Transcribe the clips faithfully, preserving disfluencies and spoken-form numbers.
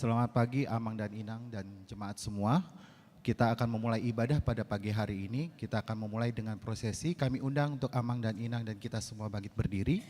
Selamat pagi, Amang dan Inang dan jemaat semua. Kita akan memulai ibadah pada pagi hari ini. Kita akan memulai dengan prosesi. Kami undang untuk Amang dan Inang dan kita semua bangkit berdiri.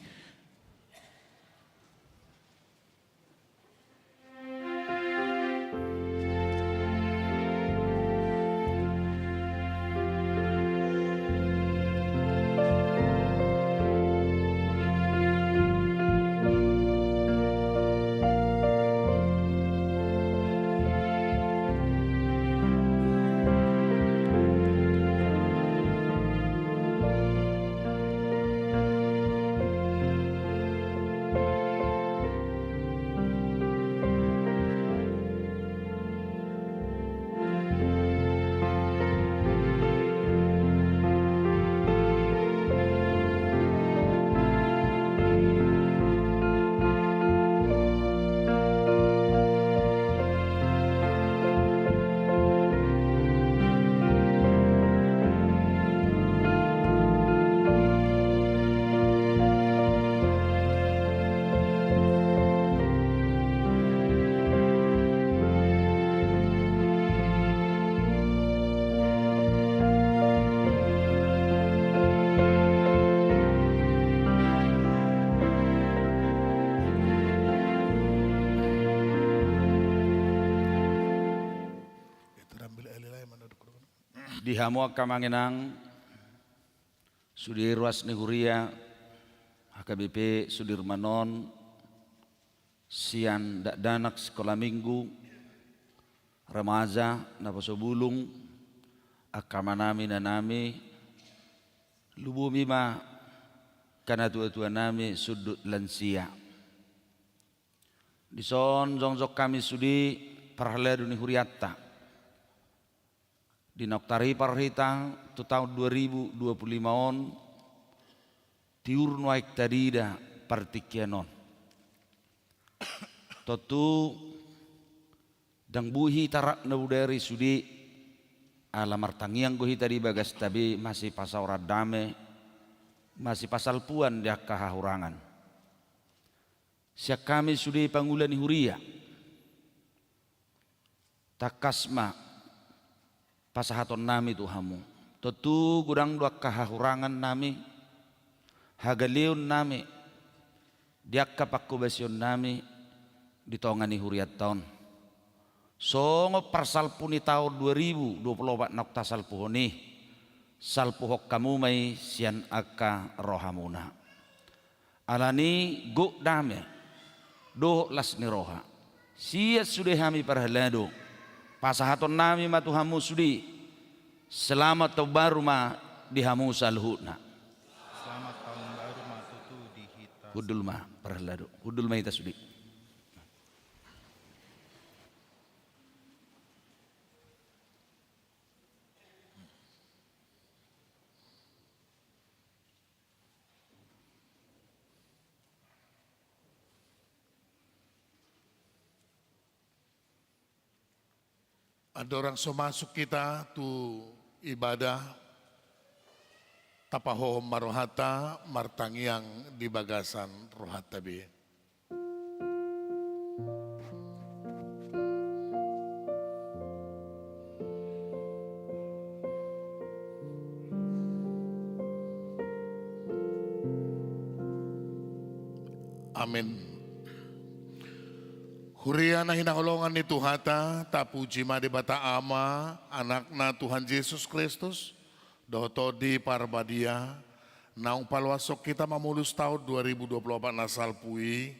Di hamu angka amang inang, sude ruas ni huria, H K B P Sudirman on, sian dakdanak sikola minggu, remaja, naposo bulung, angka amanami, inanami, lumobi ma angka natuatuanami, sundut lansia. Dison jongjong hami sude parhalado ni hurianta. Di naung taripar hita tu taon dua ribu dua puluh lima on, tiur nuaeng tadida partingkian on. Tontu ndang boi hita rap na bodari sude, ala martangiang do hita di bagasta be masipasaoran dame, masipasalpuan di angka hahurangan. Sian hami sude pangula ni huria, tangkas ma pasahatonnami tu hamu. Tontu godang do angka hahurangannami, hagaleonnami, di angka panghobasionnami di tonga ni hurianta on. Songon parsalpu ni taon dua ribu dua puluh opat naung tasalpuhon i, salpuhon hamu ma i sian angka rohamuna. Alani gok dame dohot las ni roha. Sian sude hami parhalado, pasahatonnami ma tu hamu sude, selamat taon baru ma di hamu saluhutna. Selamat tahun baru ma tutu di hita. Hundul ma parhalado, hundul ma hita sude. Andorang so masuk hita tu ibadah, tapahohom ma rohanta martangiang di bagasan rohanta be. Amin. Huria na hinaholongan ni Tuhanta, tapuji ma Debata Ama, Anakna Tuhan Jesus Kristus, dohot Tondi Parbadia, naung paloashon hita mamolus taon dua ribu dua puluh opat na salpu i,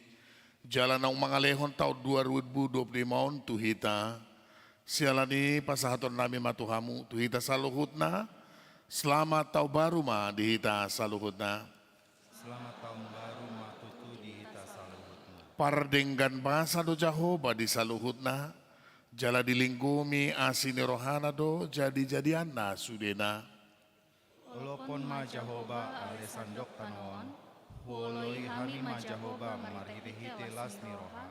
jala naung mangalehon taon dua ribu dua puluh lima on tu hita. Siala ni i pasahatonnami ma tu hamu, tu hita saluhutna, selamat taon baru ma di hita saluhutna. Selamat tahun baru ma tutu di hita saluhutna. Pardenggan basa do Jahowa di saluhutna, jala dilinggomi asi ni rohana do jadijadianna sudena. Olopon ma Jahowa ale sandok tano on, huoloi hami ma Jahowa marhitehite las ni roha,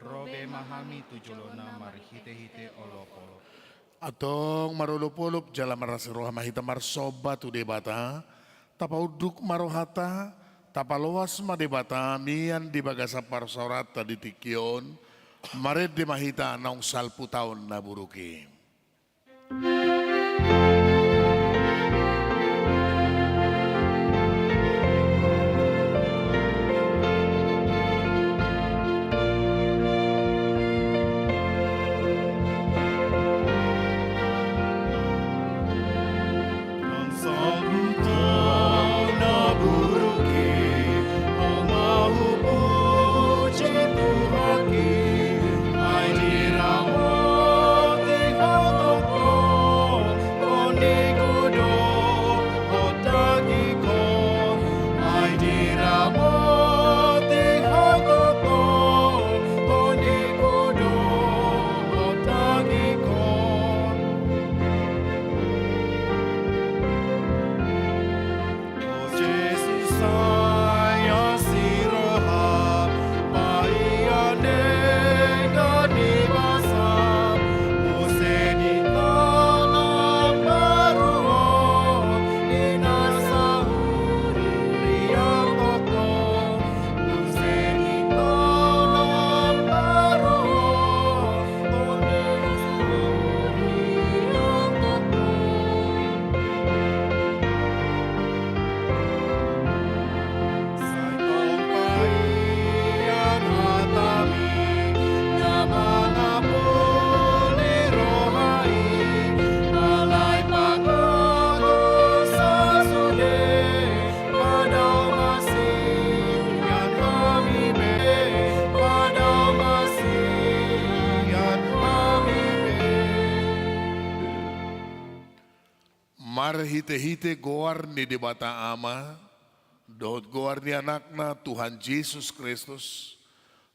ro be ma hami tu jolona marhitehite olopolop. Antong marolopolop jala marlas ni roha ma hita marsomba tu Debata, tapaunduk ma rohanta, tapaloas ma Debata mian di bagasan parsaoranta di tingki on, Marende ma hita naung salpu taon na buruk i. Marhitehite goar ni Debata Ama, dohot goar ni Anakna Tuhan Jesus Kristus,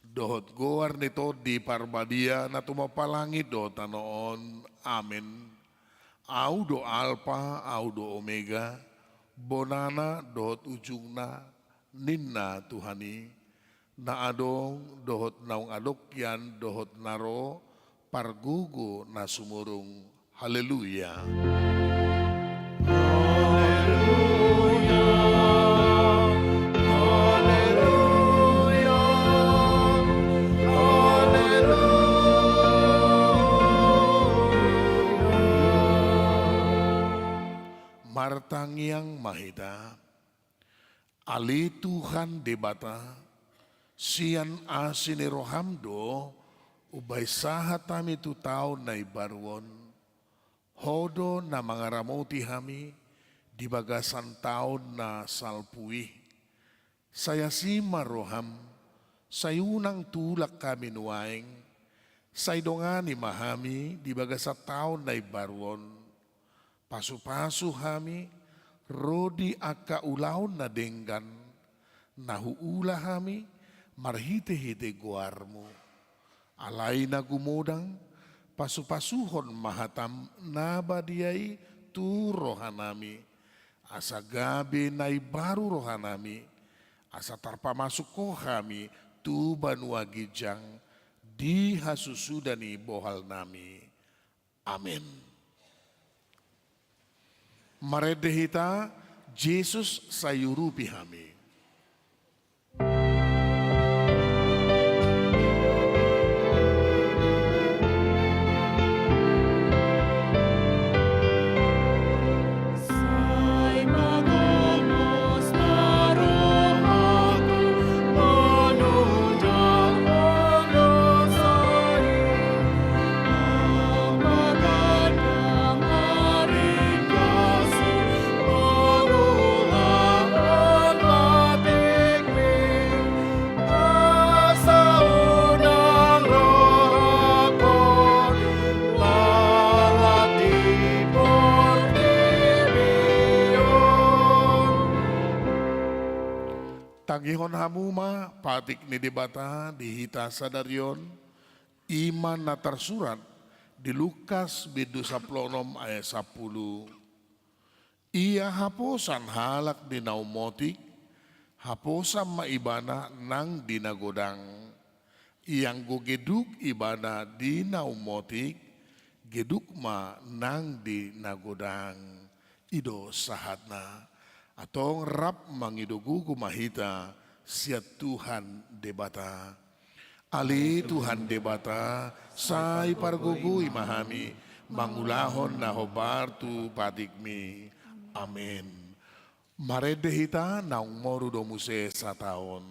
dohot goar ni Tondi Parbadia na tumompa langit dohot tano on. Amen. Au do Alpa, au do Omega, bonana dohot ujungna, ninna Tuhan i, na adong dohot naung adong hian dohot na ro, pargogo na sumurung. Haleluya. Haleluya. Haleluya. Haleluya. Martangiang ma hita. Ale Tuhan Debata, sian asi ni roham do umbahen sahat hami tu taon na imbaru on. Ho do na mangaramoti hami di bagasan taon na salpu i. Sai asi ma roham, sai unang tulak hami nuaeng, sai dongani ma hami di bagasan taon na imbaru on. Pasupasu hami ro di angka ulaon na denggan na huula hami marhitehite goarmu. Alai na gumodang, pasupasuhon ma hatam na badia i tu rohanami, asa gabe na imbaru rohanami, asa tarpamasuk Ho hami tu banua ginjang di hasusuda ni bohalnami. Amen. Marende hita, Jesus sai urupi hami. Tangihon hamu ma patik ni Debata di hita sadari on, i ma na tarsurat di Lukas bindu sampulu onom ayat sampulu. Ia haposan halak di na umotik, haposan ma ibana nang di na godang. Ia anggo geduk ibana di na umotik, geduk ma nang di na godang. I do sahatna. Antong rap mangido gogo ma hita sian Tuhan Debata. Ale Tuhan Debata, sai pargogoi ma hami mangulahon na hombar tu patikmi. Amen. Marende hita, naung moru do muse sataon.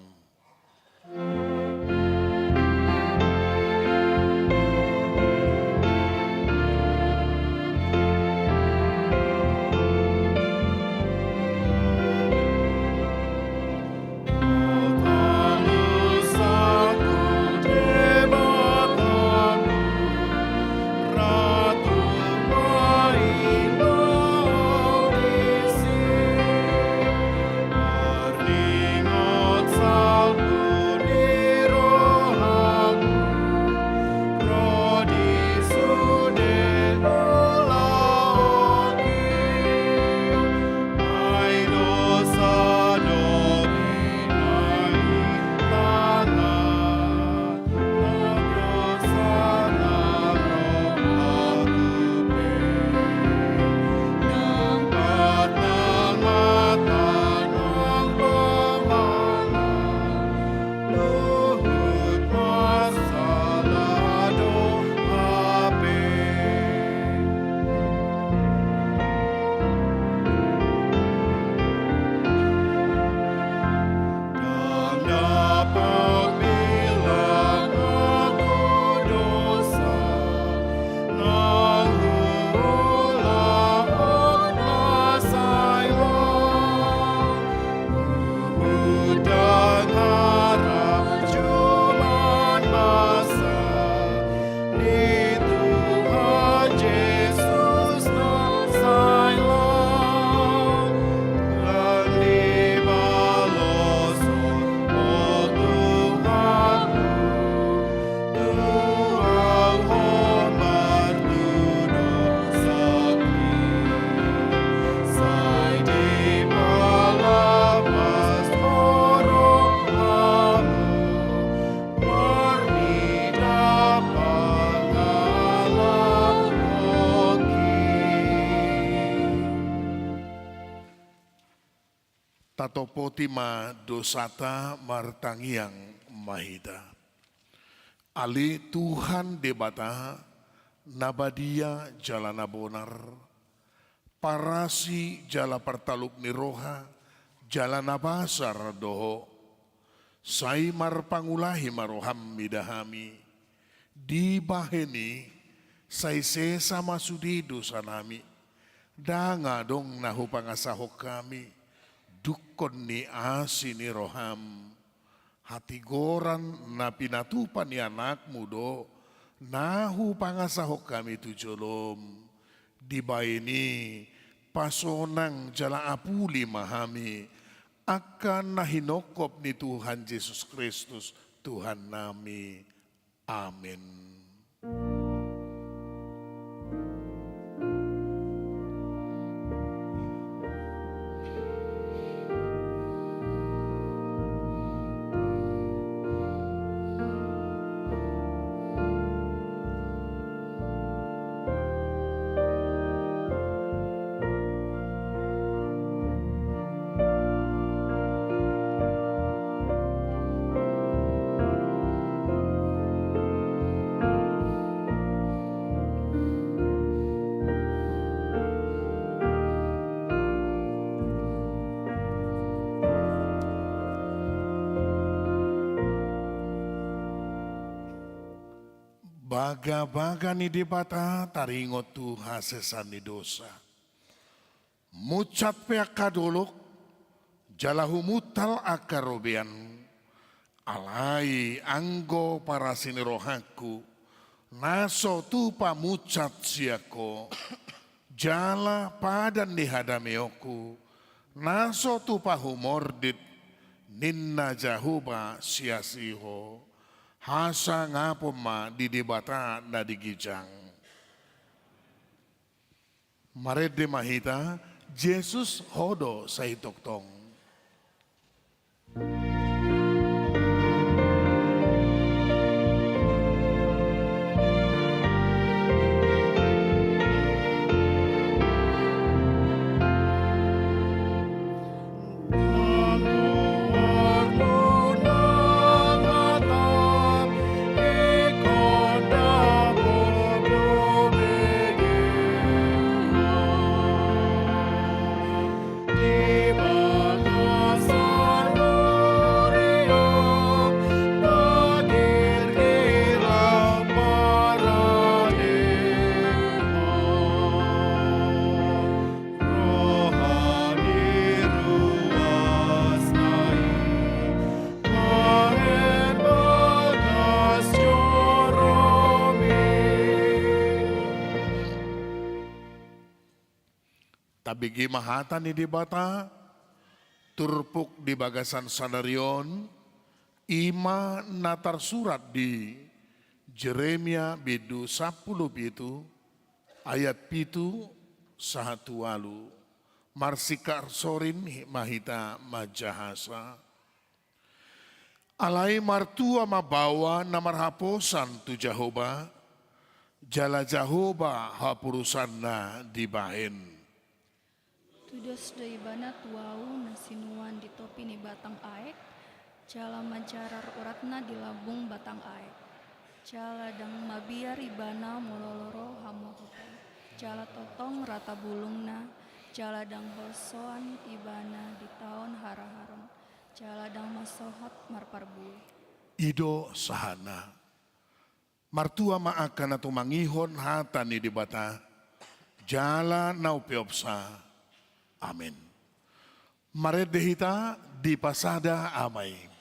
Tatompoti ma dosanta, martangiang ma hita. Ale Tuhan Debata, na badia jala na bonar, parasi jala partalup ni roha, jala na basar do Ho. Sai marpangulahi ma roham mida hami. Dibahen i, sai sesa ma sude dosanami. Ndang adong na hupangasahon hami, dungkon ni asi ni roham. Hatigoran na pinatupa ni Anakmu do na hupangasahon hami tu jolom. Dibahen i, pasonang jala apuli ma hami, angka na hinongkop ni Tuhan Jesus Kristus, Tuhannami. Amen. Bagabaga ni Debata taringot tu hasesaan ni dosa. Munsat pe angka dolok, jala humuntal angka robean, alai anggo parasi ni rohangku, na so tupa munsat sian Ho, jala padan ni hadameonku, na so tupa humordit, ninna Jahowa sian si Ho. Hasangapon ma di Debata na di ginjang. Marende ma hita, Jesus Ho do sai tongtong. Tingki ma hata ni Debata, turpuk di bagasan sadari on, i ma na tarsurat di Jeremia bindu sampulu pitu, ayat pitu sahat tu ualu. Marsikarsorin ma hita manjahasa. Alai martua ma baoa na marhaposan tu Jahowa, jala Jahowa haporusanna dibahen. Tudos do ibana tu ahu na sinuan di topi ni batang aek, jala manjarar uratna di lambung batang aek. Jala ndang mabiar ibana molo ro hamohotan, jala tongtong rata bulungna, jala ndang holsoan ibana di taon haraharon, jala ndang masohot marparbue. I do sahatna. Martua ma angka na tumangihon hata ni Debata, jala na umpeopsa. Amen. Marende hita dipasada Ama i.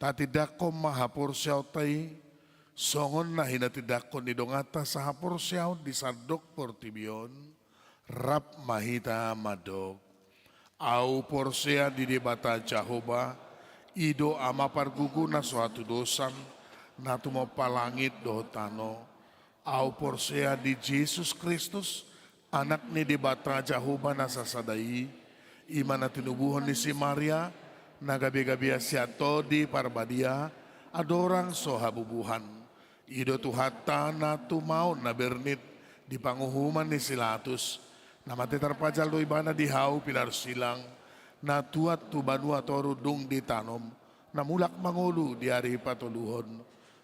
Tatindangkon ma haporseaonta i, songon na hinatindangkon ni donganta sahaporseaon di sandok portibi on, rap ma hita mandok. Ahu porsea di Debata Jahowa, i do Ama pargogo na so hatudosan, na tumompa langit dohot tano. Ahu porsea di Jesus Kristus, Anak ni Debata Jahowa na sasada i, i ma na tinubuhon ni si Maria, na gabe-gabean sian Tondi Parbadia, andorang so habubuhan. I do Tuhanta na tumaon na bernit di panguhuman ni si Latus, na mate tarpajal do ibana di hau pilar silang, na tuat tu banua toru dung ditanom, na mulak mangolu di ari patoluhon,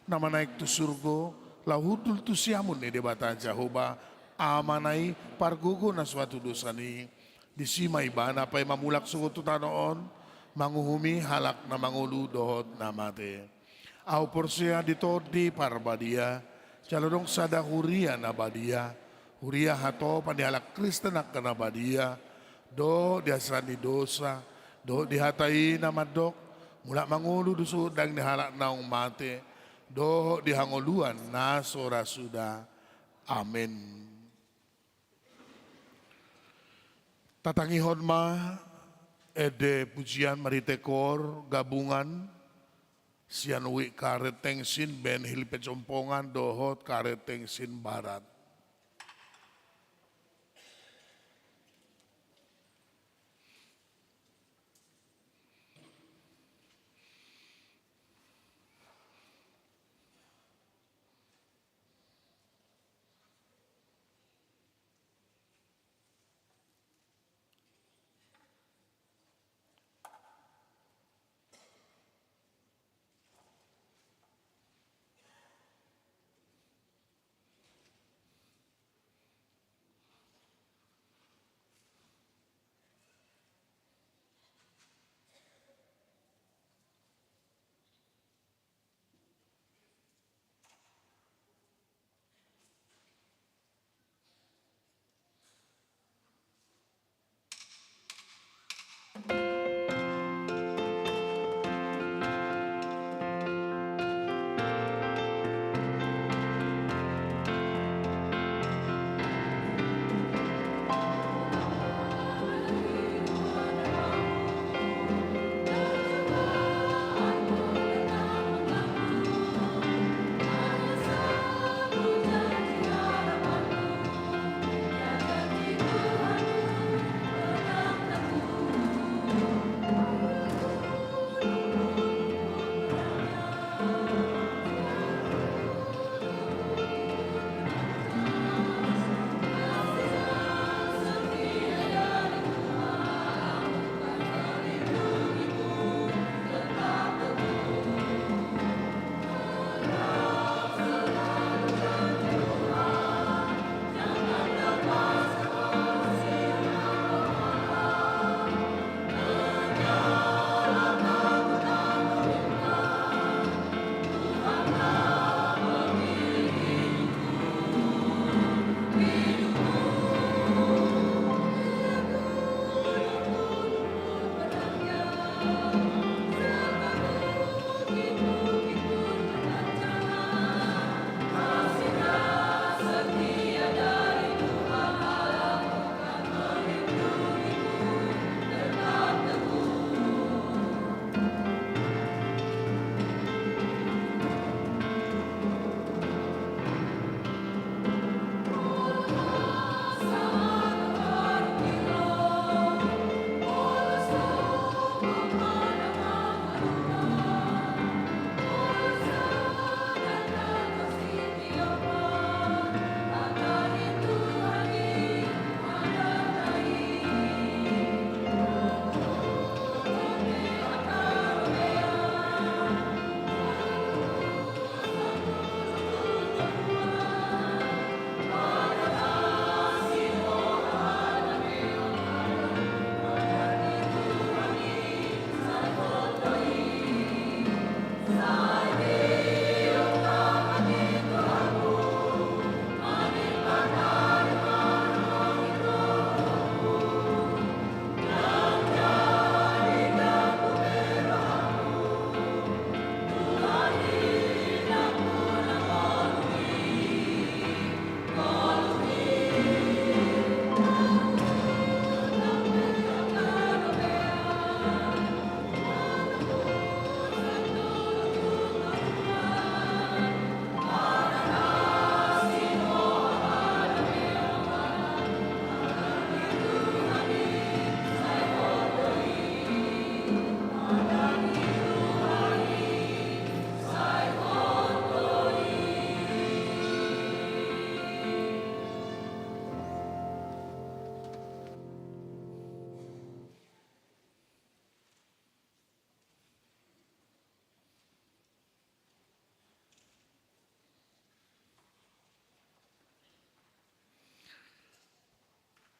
na manaek tu surgo, laho hundul tu siamun ni Debata Jahowa, Amana i pargogo na so hatudosan i, disi ma ibana paima mulak sogot tu tano on, manguhumi halak na mangolu dohot na mate. Ahu porsea di Tondi Parbadia, jala adong sada huria na badia, huria hatopan ni halak Kristen angka na badia, dohot di hasesaan ni dosa, dohot di hata i na mandok, mulak mangolu do suhut daging ni halak naung mate, dohot di hangoluan na so ra suda. Amen. Tatangihon ma ende pujian marhite koor gabungan sian Wi Karet Tengsin, Band Hil Pejompongan dohot Karet Tengsin Barat.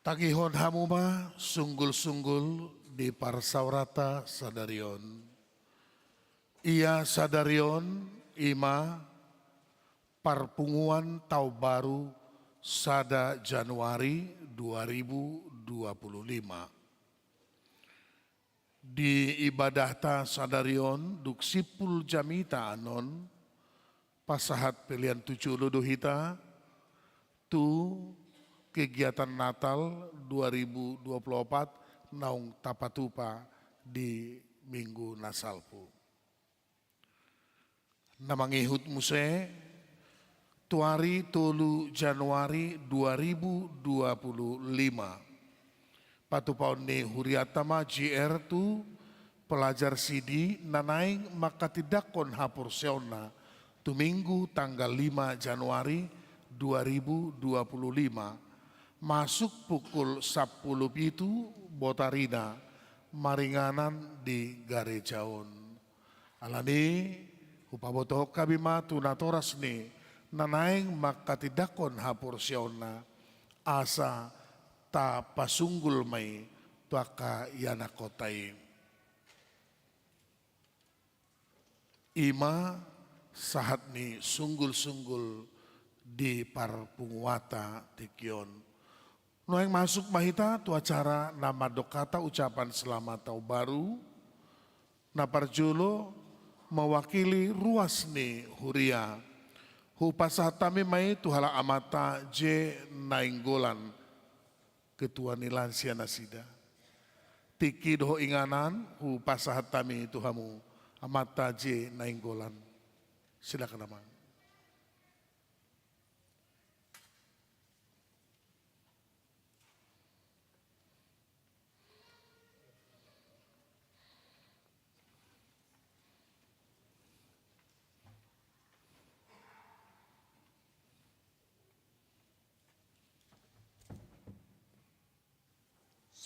Tangihon hamu ma sunggul-sunggul di parsaoranta sadari on. Ia sadari on i ma parpunguan taon baru sada Januari dua ribu dua puluh lima. Di ibadahta sadari on dung simpul jamita annon, pasahat pelean tu jolo do hita tu kegiatan Natal dua ribu dua puluh opat naung tapatupa di minggu na salpu. Na mangihut muse, tu ari tolu Januari dua ribu dua puluh lima, patupaon ni hurianta ma J R tu pelajar sidi na naeng manghatindanghon haporseaonna tu Minggu tanggal lima Januari dua ribu dua puluh lima, masuk pukul sampulu pitu botarina, maringanan di gareja on. Alani, hupabotohon hami ma tu natoras ni na naeng manghatindanghon haporseaonna, asa tapasunggul ma i tu angka ianakkonta i. I ma sahat ni sunggul-sunggul di parpunguanta tingki on. Nuaeng masuk ma hita tu acara na mandok hata ucapan selamat taon baru. Na parjolo, mewakili ruas ni huria, hupasahat hami ma i tu halak amanta J Nainggolan, ketua ni lansia nasida. Tingki dohot inganan hupasahat hami tu hamu, amanta J Nainggolan. Silakan, amang.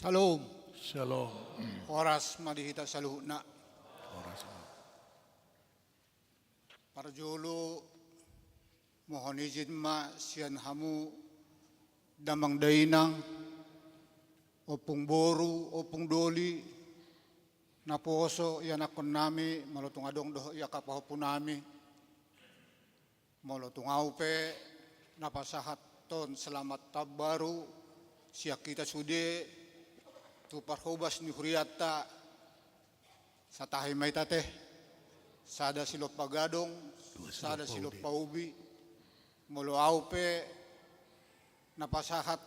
Syalom. Syalom. Horas ma di hita saluhutna. Horas ma. Parjolo, mohon izin ma sian hamu damang dainang, ompung boru, ompung doli, naposo ianakkonnami, molo tung adong dohot angka pahompunami. Molo tung ahu pe na pasahathon selamat taon baru sian hita sude tu parhobas ni hurianta, satahi ma hita ate, sada silompa gadong, sada silompa ubi. Molo ahu pe na pasahat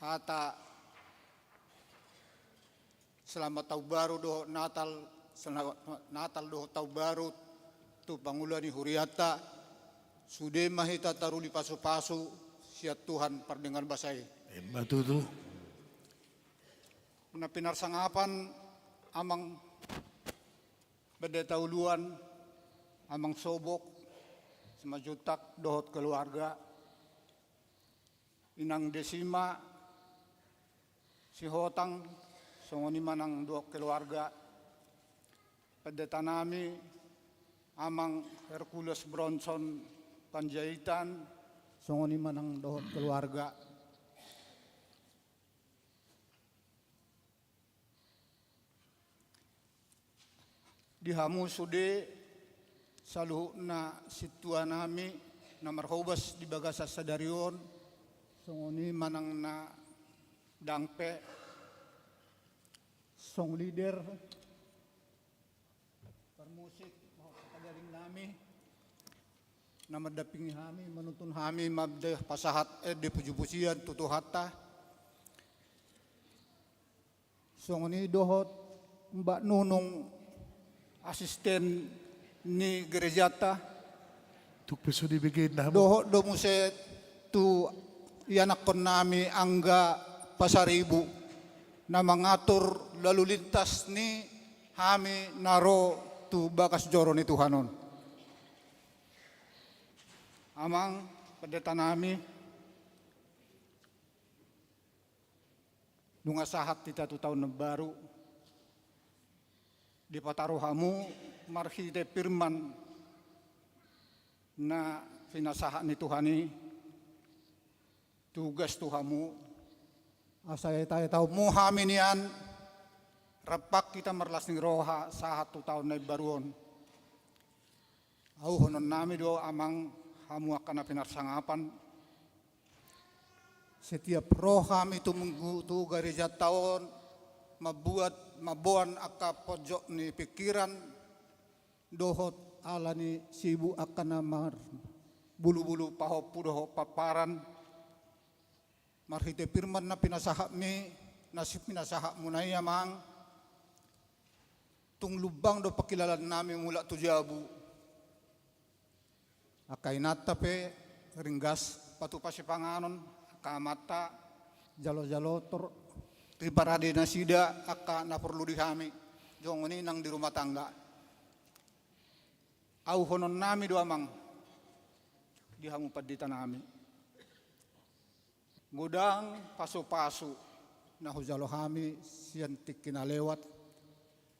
hata selamat taon baru dohot Natal, selamat Natal dohot taon baru tu pangula ni hurianta, sude ma hita taruli pasu-pasu sian Tuhan pardenggan basa i. Ima tutu. Na pinarsangapan amang Pendeta Uluan, amang Sobok Simanjuntak dohot keluarga, inang Desima, Sihotang, songon i ma nang dohot keluarga, pendetanami, amang Hercules Bronson Panjaitan, songon i ma nang dohot keluarga. Di hamu sude saluhutna sintuanami na marhobas di bagasan sadari on, songon i ma nang na dang pe, song leader, parmusik, padaringnami, na mandampingi hami, manuntun hami, mambahen pasahat ende puji-pujian tu Tuhanta. Songon i dohot Mbak Nunung, asisten ni gerejanta. Tung pe so dibege na hamu. Dohot do muse tu ianakkonnami Angga Pasaribu, na mangatur lalu lintas ni hami na ro tu bagas joro ni Tuhan on. Amang pendetanami, nunga sahat hita tu taon na baru, dipataro hamu marhite firman na pinasahat ni Tuhan i, tugas tu hamu, Asa etaetaonmu hami nian, rampak hita marlas ni roha sahat tu taon na imbaru on. Auhononnami do amang hamu angka na pinarsangapan. Setiap ro hami tumenggu tu garejanta on, mambuat, mamboan angka ponjot ni pingkiran, dohot ala ni sibuk angka na marbulubulu pahompu dohot pamparan. Marhite firman na pinasahatmi, na si pinasahatmuna i amang, tung lumbang do pangkilalaannami mulak tu jabu. Angka inanta pe ringgas patupa sipanganon, angka amanta jalo-jalo tor riparade nasida angka na porlu di hami, songon i nang di rumah tangga. Auhononnami do amang di hamu panditanami. Godang pasupasu na hujalo hami sian tingki na lewat,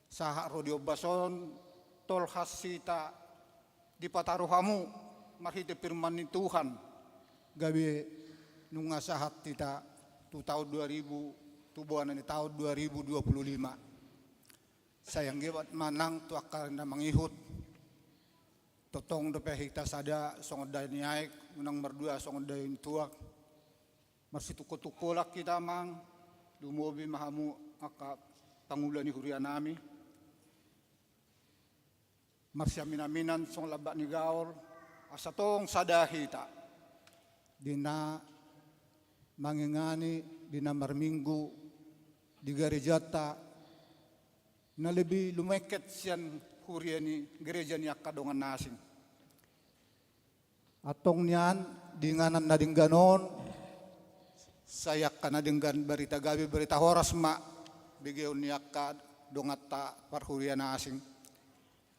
sahat ro di ombas on, tolhas hita dipataru hamu marhite firman ni Tuhan, gabe nunga sahat hita tu taon dua ribu, tu bona ni taon dua ribu dua puluh lima. Sai anggiat ma nang tu angka na mangihut. Tongtong dope hita sada songon dai ni aek, unang mardua songon dai ni tuak. Marsitungkotungkolan hita amang, lumobi ma hamu angka pangula ni hurianami. Marsiaminaminan songon lambak ni gaol, asa tong sada hita di na mangingani, di na marminggu di garejanta, na lebih lumengket sian huria ni gereja ni angka dongan na asing. Antong nian di inganan na denggan on, sai angka na denggan barita gabe, barita horas ma begeon ni angka donganta parhuria na asing.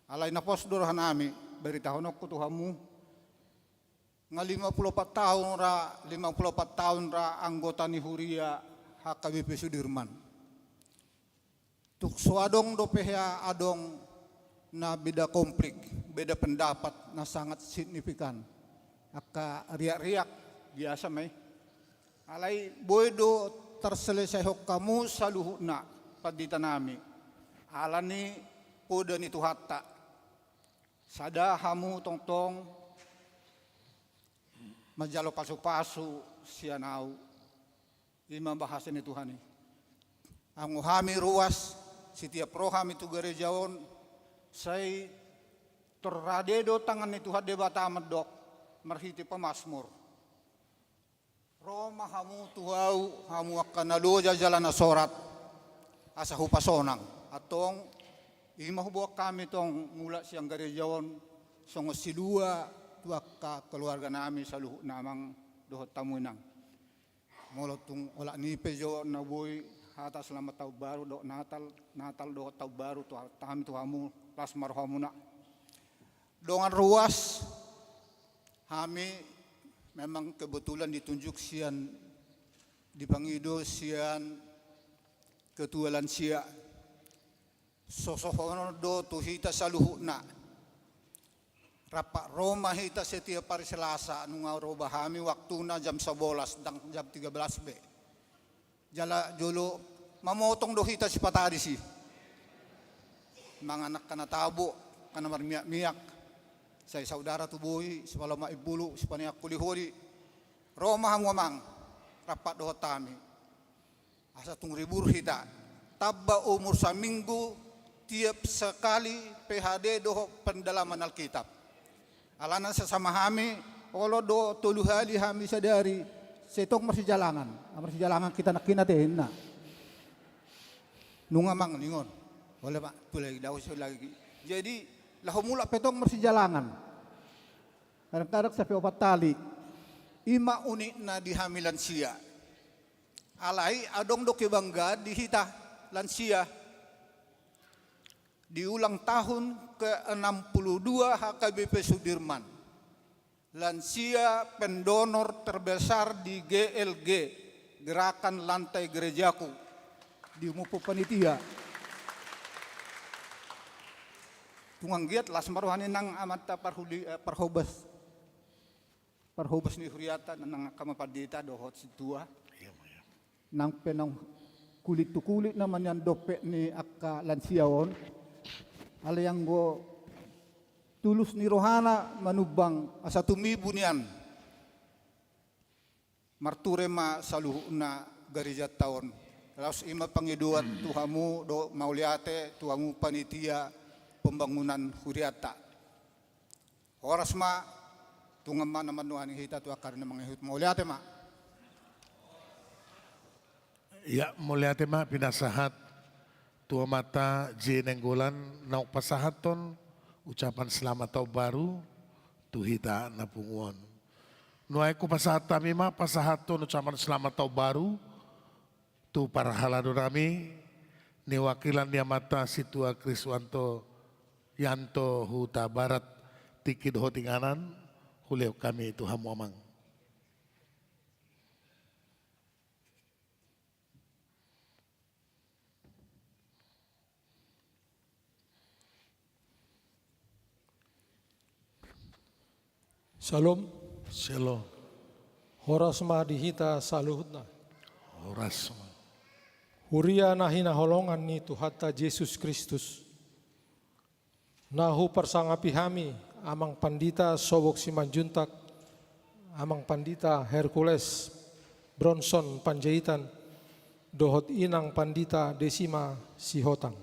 Alai na pos do rohanami baritahononku tu hamu, nga lima puluh opat taon ra, lima puluh opat taon ra anggota ni huria H K B P Sudirman. Tung so adong dope hea adong na beda konflik, beda pendapat na sangat signifikan. Angka riak-riak biasa ma i. Alai boi do tarselesaihon hamu saluhutna panditanami. Ala ni poda ni Tuhanta. Sada hamu tongtong manjalo pasupasu sian ahu. I ma bahasa ni Tuhan i. Anggo hami ruas, setiap ro hami tu gareja on, sai torrade do tangan ni Tuhan Debata mandok marhite pamasmur. Ro ma hamu tu ahu, hamu angka na loja jala na sorat, asa hupasonang. Antong, i ma huboan hami tong mulak sian gareja on, songon silua tu angka keluarganami saluhutna amang dohot hamu inang. Molo tung olat ni i pe jo na boi hata selamat tahun baru dohot Natal, Natal dohot tahun baru tu hami tu hamu, las ma rohamuna. Dongan ruas, hami memang kebetulan ditunjuk sian, dipangido sian ketua lansia. Sosohonon do tu hita saluhutna. Rampak ro ma hita setiap hari Selasa, nunga roba hami waktuna jam sabolas, ndang jam tiga belas be. Jala jolo mamotong do hita sipata disi. Mangan angka na tabo, angka na marmiak-miak. Sai saudara tu boi, sipalomak imbulu, sipaneang holi-holi. Ro ma hamu amang, rampak dohot hami. Asa tung ribur hita. Tamba umur saminggu tiap sekali P H D dohot pendalaman Alkitab. Alana sasama hami, olo do tolu hali hami sadari, sai tong marsijalangan. Marsijalangan hita nangkin ate inna. Nunga amang ningon. Ole ma, tu lagi dao so lagi. Jadi, laho mulak pe tong marsijalangan. Kadang-kadang sampe opat hali. I ma unikna di hami lansia. Alai adong do kebanggaan di hita lansia. Di ulang tahun ke enam puluh dua H K B P Sudirman, lansia pendonor terbesar di G L G, Gerakan Lantai Gerejaku, diumumhon panitia. Tung anggiat las ma roha ni nang amanta parhuli-, eh, parhobas, parhobas ni huriata, nang angka ma pandita dohot sintua. Iya, iya. Nang pe naung kulit tu kulit nama nian dompet ni angka lansia on, alai anggo tulus ni rohana manumbang asa tumibu nian. Marture ma saluhutna garejanta on. Laos i ma pangidoan tu hamu dohot mauliate tu hamu panitia pembangunan hurianta. Horas ma, tung ma na mandohani hita tu angka ari na mangihut. Mauliate ma. Ia, mauliate ma pinasahat tu Amanta J Nainggolan naung pasahathon ucapan selamat tahun baru tu hita na pungu on. Nuaeng hupasahat hami ma pasahathon ucapan selamat tahun baru tu parhalado nami, niwakilan ni Amanta Sintua Kriswanto Yanto Hutabarat, tingki dohot inganan, hulehon hami tu hamu amang. Syalom. Syalom. Horas ma di hita saluhutna. Horas ma. Huria na hinaholongan ni Tuhanta Jesus Kristus. Na huparsangapi hami, Amang Pandita Sobok Simanjuntak, Amang Pandita Hercules Bronson Panjaitan, dohot Inang Pandita Desima Sihotang.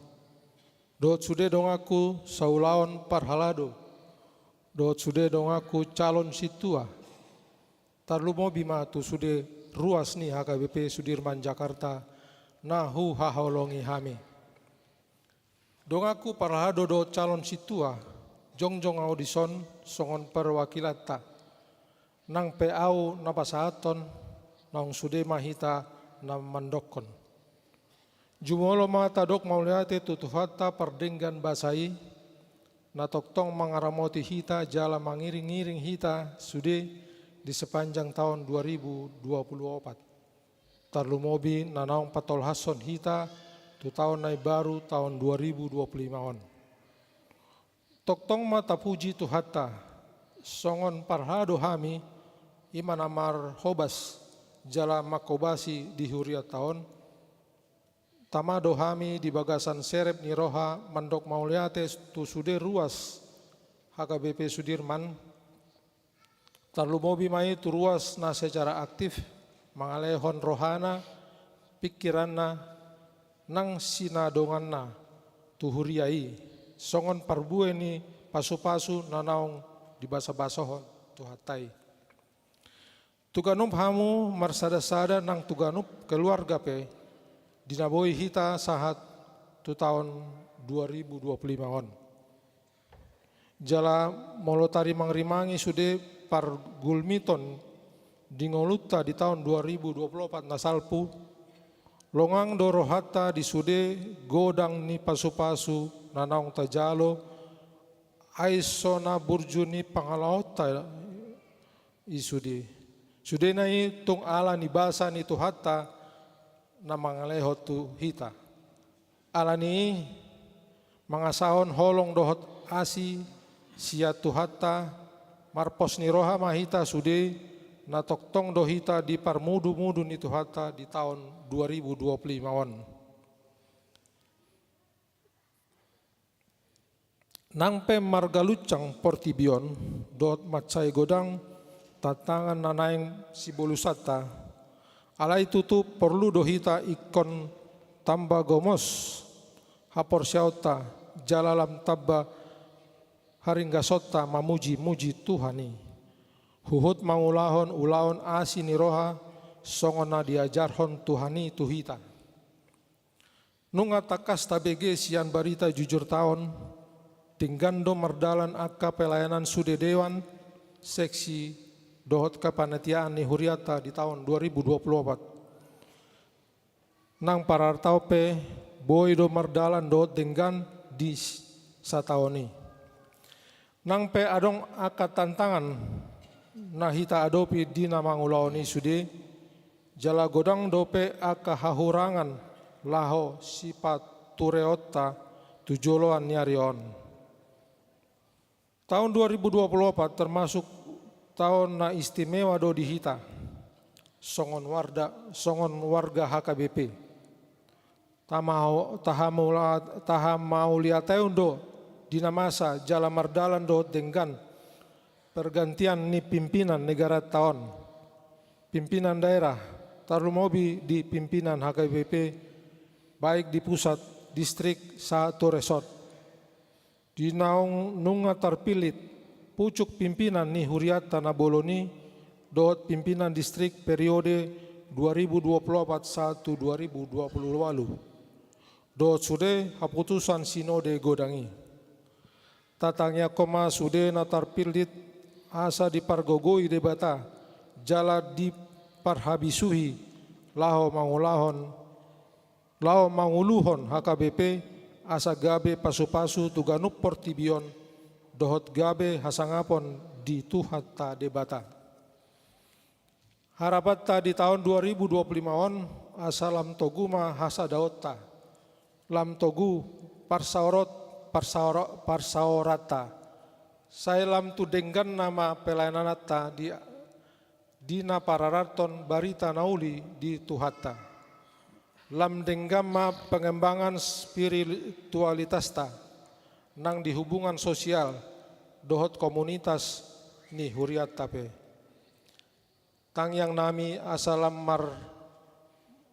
Dohot sude donganku saulaon parhalado, dohot sude donganku calon sintua, tarlumobi ma tu sude ruas ni H K B P Sudirman Jakarta, na huhaholongi hami. Donganku parhalado dohot calon sintua, jongjong ahu dison songon perwakilanta. Nang pe ahu na pasahathon, naung sude ma hita na mandokkon. Jumolo ma tadok mauliate tu Tuhanta pardenggan basa i, na tongtong mangaramoti hita jala mangiring-iring hita sude di sepanjang taon dua ribu dua puluh opat. Tarlumobi na naung patolhashon hita tu taon na imbaru taon dua ribu dua puluh lima on. Tongtong ma tapuji Tuhanta, songon parhalado hami, i ma na marhobas jala manghobasi di hurianta on. Tama do hami di bagasan serep ni roha mandok mauliate tu sude ruas H K B P Sudirman, tarlumobi ma i tu ruas na secara aktif mangalehon rohana, pingkiranna, nang sinadonganna tu huria i, songon parbue ni pasu-pasu na naung dibasa-basahon Tuhanta i. Tu ganup hamu marsada-sada nang tu ganup keluarga pe, di na boi hita sahat tu taon dua ribu dua puluh lima on. Jala molo tarimang-rimangi sude pargulmiton di ngolunta di taon dua ribu dua puluh opat na salpu, longang do rohanta di sude godang ni pasu-pasu na naung tajalo, ai so na burju ni pangalaonta i sude. Sudena i tung ala ni basa ni Tuhanta na mangalehon tu hita. Ala ni i, mangasahon holong dohot asi sian Tuhanta, marpos ni roha ma hita sude, na tongtong do hita di parmudu-mudu ni Tuhanta di taon dua ribu dua puluh lima on. Nang pe margaluncang portibi on, dohot mansai godang tantangan na naeng sibolusanta, alai tutu porlu do hita ingkon tamba gomos haporseaonta, jala lam tamba haringgasonta mamuji-muji Tuhan i. Huhut mangulahon ulaon asi ni roha, songon na diajarhon Tuhan i tu hita. Nunga tangkas tabege sian barita jujurta on, denggan do mardalan angka pelayanan sude dewan, seksi, dohot kepanitiaan ni hurianta di taon dua ribu dua puluh opat. Nang parartaon pe boi do mardalan dohot denggan di s-, sataon i. Nang pe adong angka tantangan na hita adopi di na mangulahon i sude, jala godang dope angka hahurangan laho sipatureonta tu joloan ni ari on. Taon dua ribu dua puluh opat termasuk taon na istimewa do di hita. songon warga, songon warga H K B P. Tama-, tahamula-, tahamauliatehon do di na masa jala mardalan dohot denggan pergantian ni pimpinan negaranta on, pimpinan daerah, tarlumobi di pimpinan H K B P, baik di pusat, distrik, sahat tu resort. Di naung nunga tarpillit pucuk pimpinan ni hurianta na bolon i dohot pimpinan distrik periode dua ribu dua puluh opat sahat tu dua ribu dua puluh ualu, dohot sude haputusan sinode godang i. Tatangiangkon ma sude na tarpillit asa dipargogoi Debata jala diparhabisuhi laho mangulahon, laho manguluhon H K B P asa gabe pasupasu tu ganup portibi on dohot gabe hasangapon di Tuhanta Debata. Harapanta di taon dua ribu dua puluh lima on asa lam togu ma hasadaonta, lam togu parsaorot, parsaoro-, parsaoranta, sai lam tu dengganna ma pelayananta di, di na parararhon barita na uli di Tuhanta. Lam denggan ma pengembangan spiritualitasta nang di hubungan sosial dohot komunitas ni hurianta pe. Tangiangnami asa lam mar-,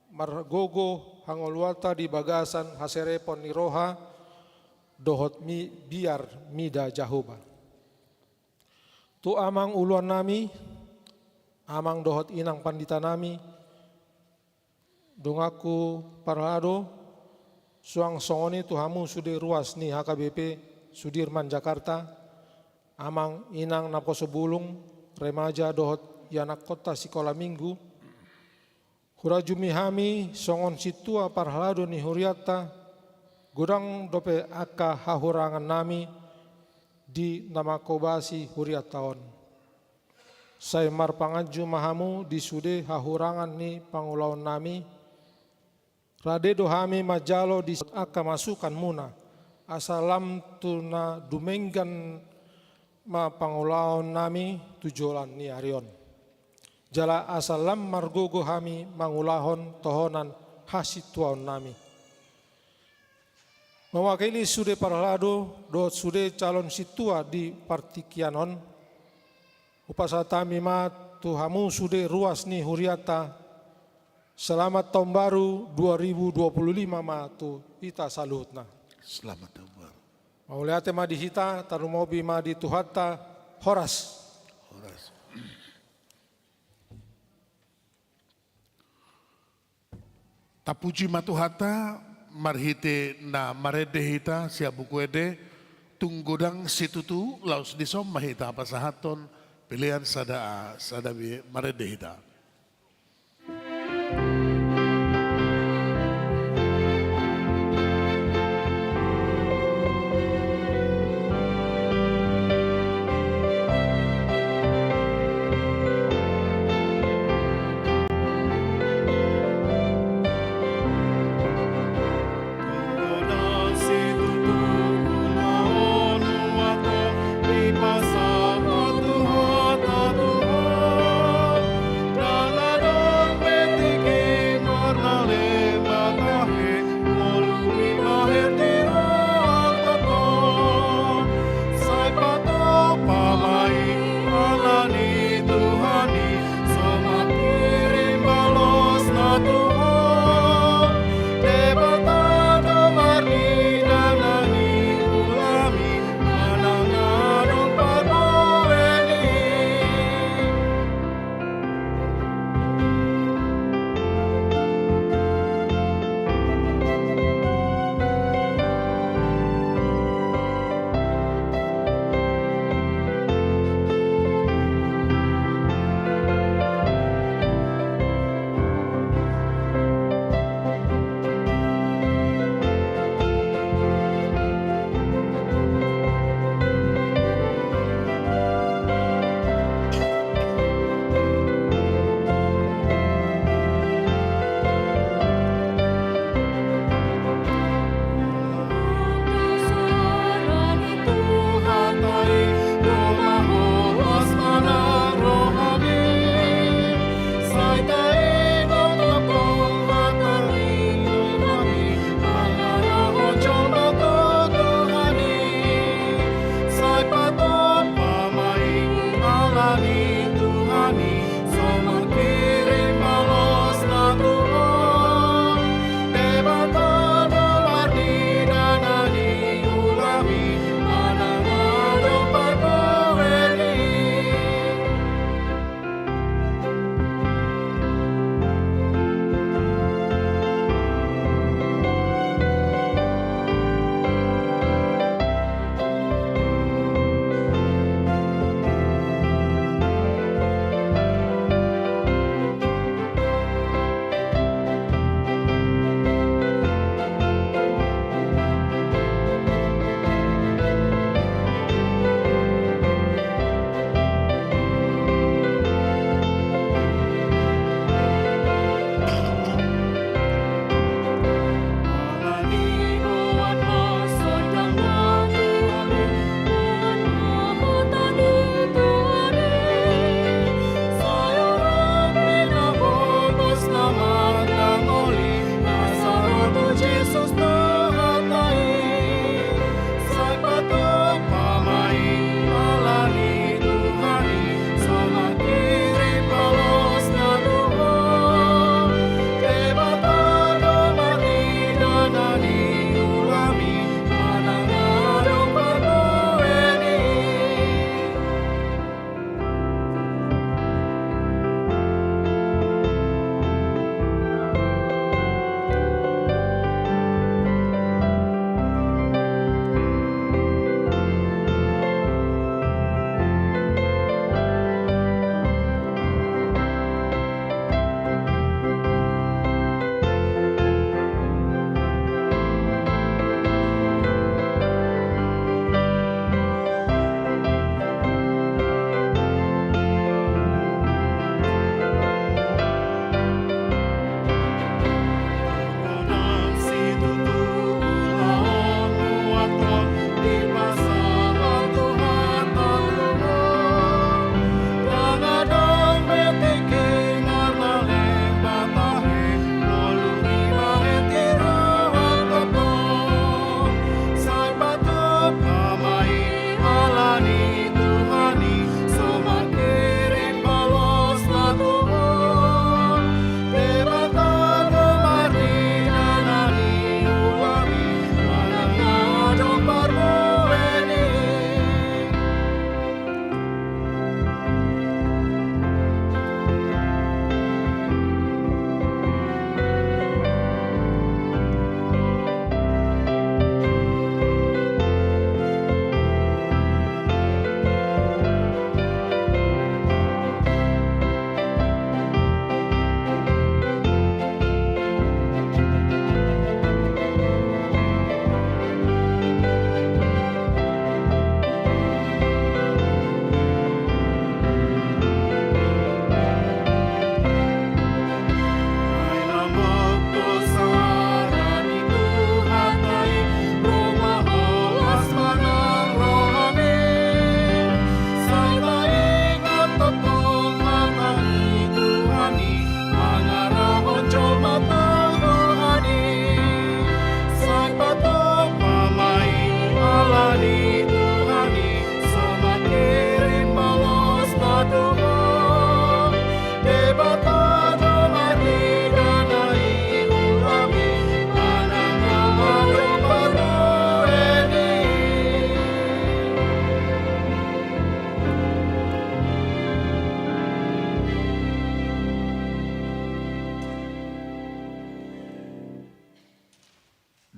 margogo hangoluanta di bagasan haserepon ni roha dohot mi-, biar mida Jahowa. Tu amang uluannami, amang dohot inang panditanami, donganku parhalado, suang songon i tu hamu sude ruas ni H K B P Sudirman Jakarta, amang inang naposo bulung, remaja dohot ianakkonta sikola minggu, hurajumi hami songon sintua parhalado ni hurianta, godang dope angka hahurangannami di na manghobasi hurianta on. Sai marpanganju ma hamu di sude hahurangan ni pangulaonnami. Rade do hami manjalo di angka masukanmuna, asa lam tu na dumenggan ma pangulaonnami tu joloan ni ari on. Jala asa lam margogo hami mangulahon tohonan hasintuaonnami. Mewakili sude parhalado dohot sude calon sintua di partingkian on, hupasahat hami ma tu hamu sude ruas ni hurianta, selamat taon baru dua ribu dua puluh lima ma tu hita saluhutna. Selamat taon baru. Mauliate ma di hita, tarlumobi ma di Tuhanta, horas. Horas. Tapuji ma Tuhanta, marhite na marende hita sian Buku Ende, tung godang situtu laos dison ma hita pasahathon pelean sada, sada be marende hita.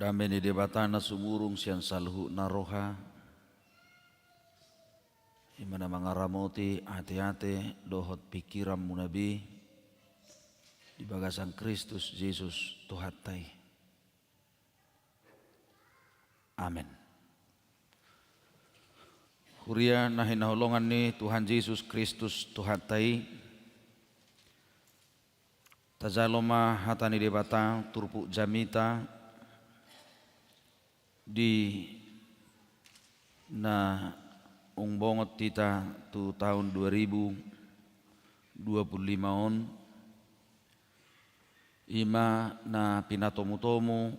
Dame ni Debata na sumurung sian saluhutna roha, i ma na mangaramoti ateate dohot pingkiranmuna be di bagasan Kristus Jesus Tuhanta i. Amen. Huria na hinaholongan ni Tuhan Jesus Kristus Tuhanta i, tajalo ma hata ni Debata turpuk jamita di naung bongot hita tu taon dua ribu dua puluh lima on, i ma na pinatomutomu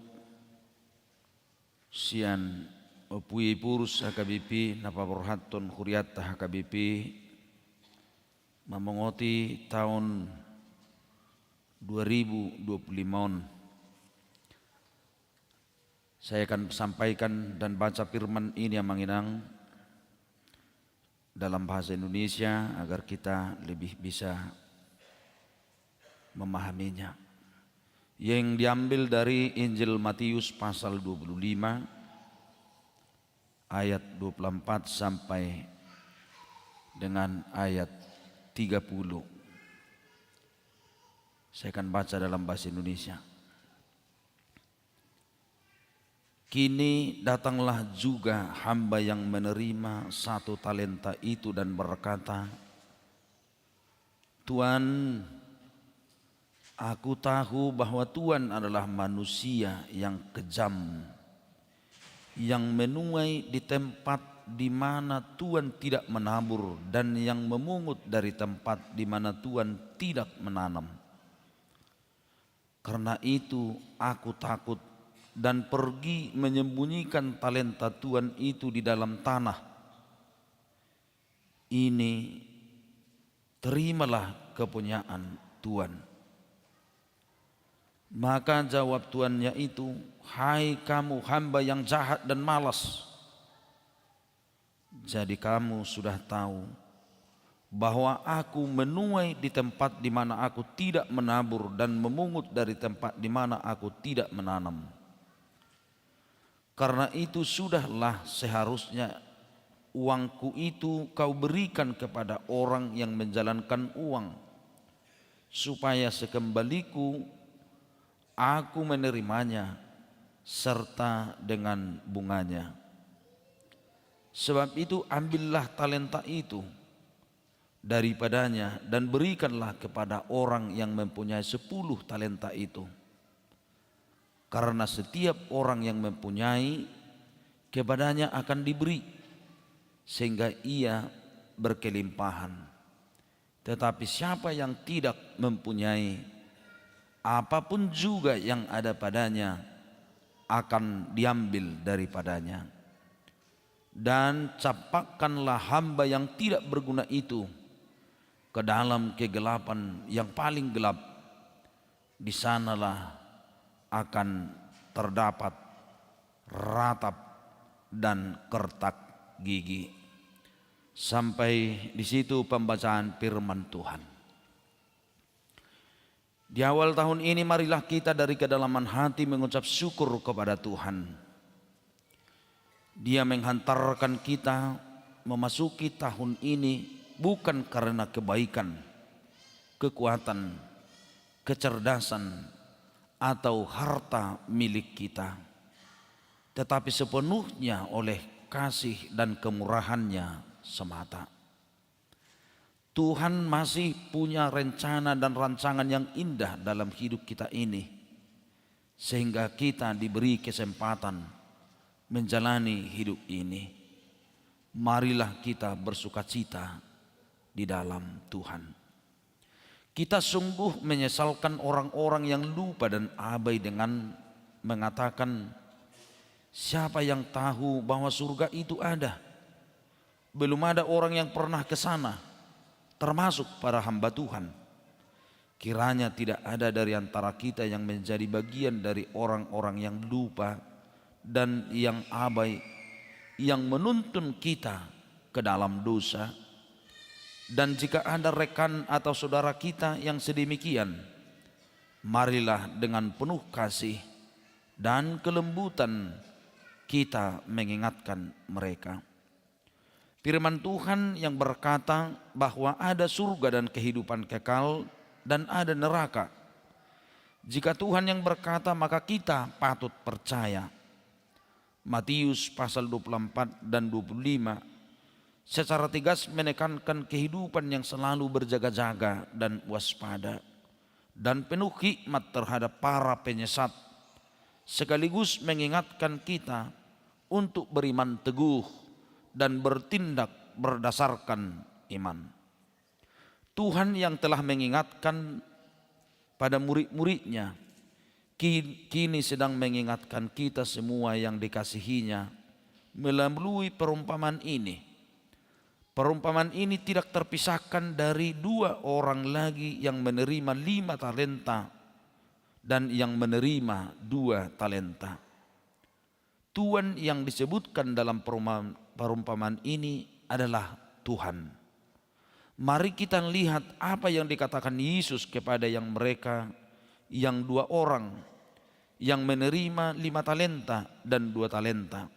sian Ompu Ipurus H K B P na paborhathon hurianta H K B P mamongoti taon dua ribu dua puluh lima on. Saya akan sampaikan dan baca firman ini, Amang Inang, dalam bahasa Indonesia agar kita lebih bisa memahaminya. Yang diambil dari Injil Matius pasal dua puluh lima ayat dua puluh empat sampai dengan ayat tiga puluh. Saya akan baca dalam bahasa Indonesia. Kini datanglah juga hamba yang menerima satu talenta itu dan berkata, "Tuan, aku tahu bahwa Tuan adalah manusia yang kejam, yang menuai di tempat di mana Tuan tidak menabur dan yang memungut dari tempat di mana Tuan tidak menanam. Karena itu aku takut dan pergi menyembunyikan talenta Tuan itu di dalam tanah. Ini terimalah kepunyaan Tuan." Maka jawab tuannya itu, "Hai kamu hamba yang jahat dan malas. Jadi kamu sudah tahu bahwa aku menuai di tempat di mana aku tidak menabur dan memungut dari tempat di mana aku tidak menanam. Karena itu sudahlah, seharusnya uangku itu kau berikan kepada orang yang menjalankan uang, supaya sekembaliku aku menerimanya serta dengan bunganya. Sebab itu ambillah talenta itu daripadanya dan berikanlah kepada orang yang mempunyai sepuluh talenta itu. Karena setiap orang yang mempunyai, kepadanya akan diberi, sehingga ia berkelimpahan. Tetapi siapa yang tidak mempunyai, apapun juga yang ada padanya akan diambil daripadanya. Dan campakkanlah hamba yang tidak berguna itu ke dalam kegelapan yang paling gelap. Di sanalah akan terdapat ratap dan kertak gigi." Sampai di situ pembacaan firman Tuhan. Di awal tahun ini, marilah kita dari kedalaman hati mengucap syukur kepada Tuhan. Dia menghantarkan kita memasuki tahun ini bukan karena kebaikan, kekuatan, kecerdasan, atau harta milik kita, tetapi sepenuhnya oleh kasih dan kemurahan-Nya semata. Tuhan masih punya rencana dan rancangan yang indah dalam hidup kita ini, sehingga kita diberi kesempatan menjalani hidup ini. Marilah kita bersukacita di dalam Tuhan. Kita sungguh menyesalkan orang-orang yang lupa dan abai dengan mengatakan, "Siapa yang tahu bahwa surga itu ada?" Belum ada orang yang pernah ke sana, termasuk para hamba Tuhan. Kiranya tidak ada dari antara kita yang menjadi bagian dari orang-orang yang lupa dan yang abai, yang menuntun kita ke dalam dosa. Dan jika ada rekan atau saudara kita yang sedemikian, marilah dengan penuh kasih dan kelembutan kita mengingatkan mereka. Firman Tuhan yang berkata bahwa ada surga dan kehidupan kekal dan ada neraka. Jika Tuhan yang berkata, maka kita patut percaya. Matius pasal dua puluh empat dan dua puluh lima secara tegas menekankan kehidupan yang selalu berjaga-jaga dan waspada, dan penuh hikmat terhadap para penyesat, sekaligus mengingatkan kita untuk beriman teguh dan bertindak berdasarkan iman. Tuhan yang telah mengingatkan pada murid-muridnya, ki-, kini sedang mengingatkan kita semua yang dikasihinya melalui perumpamaan ini. Perumpamaan ini tidak terpisahkan dari dua orang lagi yang menerima lima talenta dan yang menerima dua talenta. Tuan yang disebutkan dalam peruma-, perumpamaan ini adalah Tuhan. Mari kita lihat apa yang dikatakan Yesus kepada yang mereka, yang dua orang yang menerima lima talenta dan dua talenta.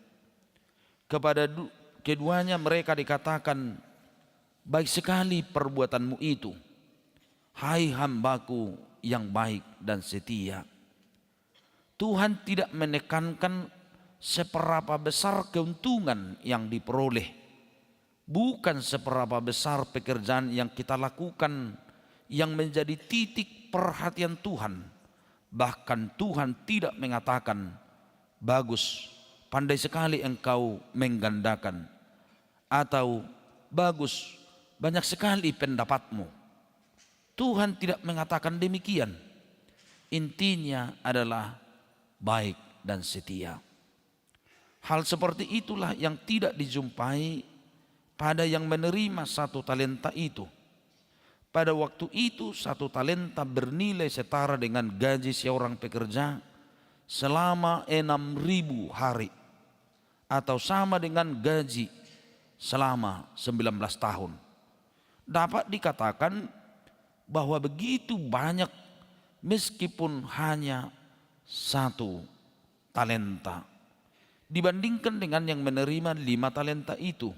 Kepada du-, keduanya mereka dikatakan, "Baik sekali perbuatanmu itu, hai hamba-Ku yang baik dan setia." Tuhan tidak menekankan seberapa besar keuntungan yang diperoleh, bukan seberapa besar pekerjaan yang kita lakukan yang menjadi titik perhatian Tuhan. Bahkan Tuhan tidak mengatakan, "Bagus, pandai sekali engkau menggandakan," atau, "Bagus, banyak sekali pendapatmu." Tuhan tidak mengatakan demikian. Intinya adalah baik dan setia. Hal seperti itulah yang tidak dijumpai pada yang menerima satu talenta itu. Pada waktu itu, satu talenta bernilai setara dengan gaji seorang pekerja selama enam ribu hari, atau sama dengan gaji selama sembilan belas tahun. Dapat dikatakan bahwa begitu banyak, meskipun hanya satu talenta, dibandingkan dengan yang menerima lima talenta itu.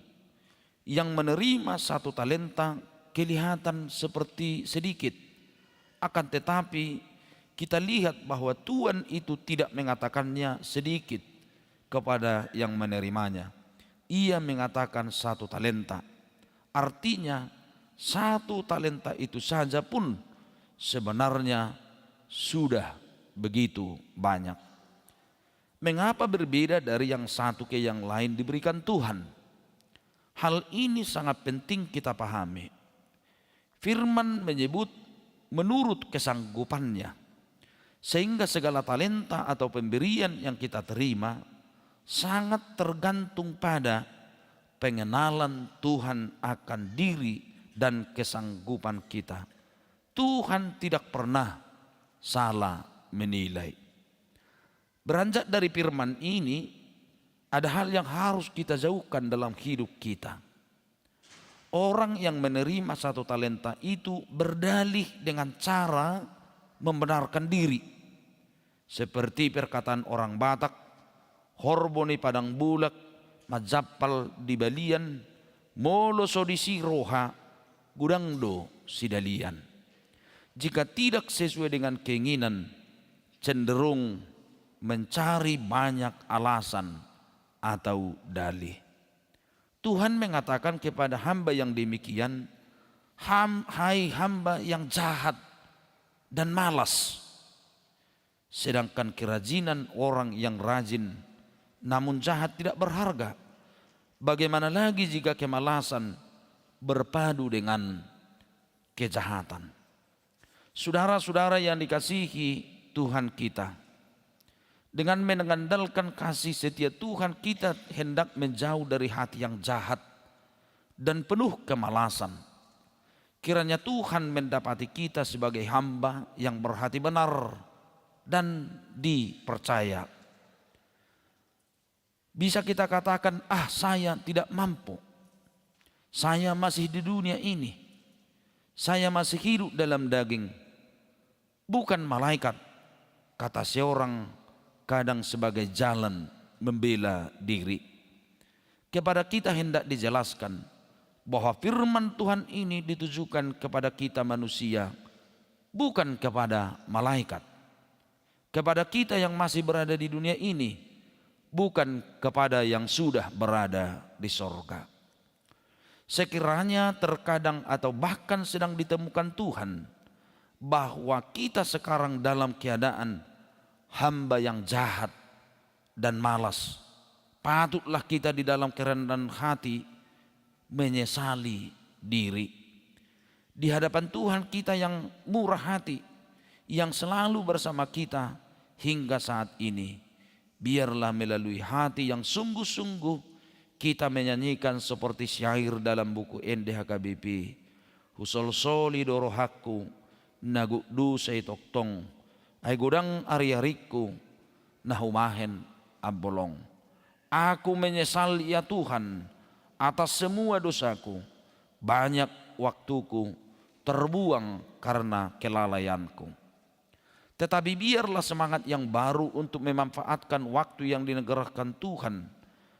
Yang menerima satu talenta kelihatan seperti sedikit, akan tetapi kita lihat bahwa Tuan itu tidak mengatakannya sedikit kepada yang menerimanya. Ia mengatakan satu talenta. Artinya, satu talenta itu saja pun sebenarnya sudah begitu banyak. Mengapa berbeda dari yang satu ke yang lain diberikan Tuhan? Hal ini sangat penting kita pahami. Firman menyebut menurut kesanggupannya, sehingga segala talenta atau pemberian yang kita terima sangat tergantung pada pengenalan Tuhan akan diri dan kesanggupan kita. Tuhan tidak pernah salah menilai. Beranjak dari firman ini, ada hal yang harus kita jauhkan dalam hidup kita. Orang yang menerima satu talenta itu berdalih dengan cara membenarkan diri. Seperti perkataan orang Batak, "Horbo ni padang bulak manjampal di balian, molo so disi roha, godang do sidalian." Jika tidak sesuai dengan keinginan, cenderung mencari banyak alasan atau dalih. Tuhan mengatakan kepada hamba yang demikian, "Ham-, hai hamba yang jahat dan malas." Sedangkan kerajinan orang yang rajin namun jahat tidak berharga, bagaimana lagi jika kemalasan berpadu dengan kejahatan? Saudara-saudara yang dikasihi Tuhan kita, dengan mengandalkan kasih setia Tuhan, kita hendak menjauh dari hati yang jahat dan penuh kemalasan. Kiranya Tuhan mendapati kita sebagai hamba yang berhati benar dan dipercaya. Bisa kita katakan, "Ah, saya tidak mampu. Saya masih di dunia ini. Saya masih hidup dalam daging. Bukan malaikat," kata seorang kadang sebagai jalan membela diri. Kepada kita hendak dijelaskan bahwa firman Tuhan ini ditujukan kepada kita manusia, bukan kepada malaikat. Kepada kita yang masih berada di dunia ini, bukan kepada yang sudah berada di sorga. Sekiranya terkadang atau bahkan sedang ditemukan Tuhan bahwa kita sekarang dalam keadaan hamba yang jahat dan malas, patutlah kita di dalam kerendahan hati menyesali diri. Di hadapan Tuhan kita yang murah hati, yang selalu bersama kita hingga saat ini, biarlah melalui hati yang sungguh-sungguh kita menyanyikan seperti syair dalam buku Ende H K B P: Husolsoli do rohangku, na gok dosa i tongtong, ai godang ari-aringku na humahen ambolong. Aku menyesal, ya Tuhan, atas semua dosaku. Banyak waktuku terbuang karena kelalaianku. Tetapi biarlah semangat yang baru untuk memanfaatkan waktu yang dianugerahkan Tuhan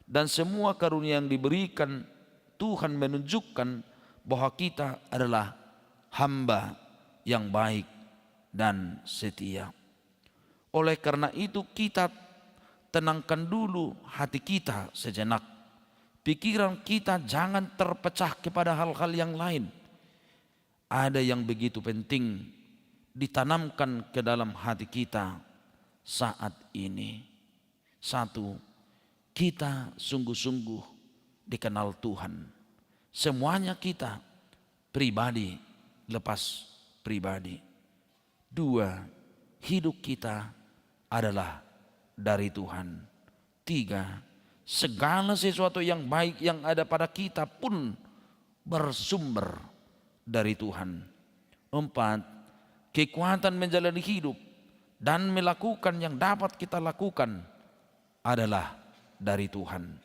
dan semua karunia yang diberikan Tuhan menunjukkan bahwa kita adalah hamba yang baik dan setia. Oleh karena itu, kita tenangkan dulu hati kita sejenak. Pikiran kita jangan terpecah kepada hal-hal yang lain. Ada yang begitu penting ditanamkan ke dalam hati kita saat ini. Satu, kita sungguh-sungguh dikenal Tuhan. Semuanya kita pribadi lepas pribadi. Dua, hidup kita adalah dari Tuhan. Tiga, segala sesuatu yang baik yang ada pada kita pun bersumber dari Tuhan. Empat, kekuatan menjalani hidup dan melakukan yang dapat kita lakukan adalah dari Tuhan.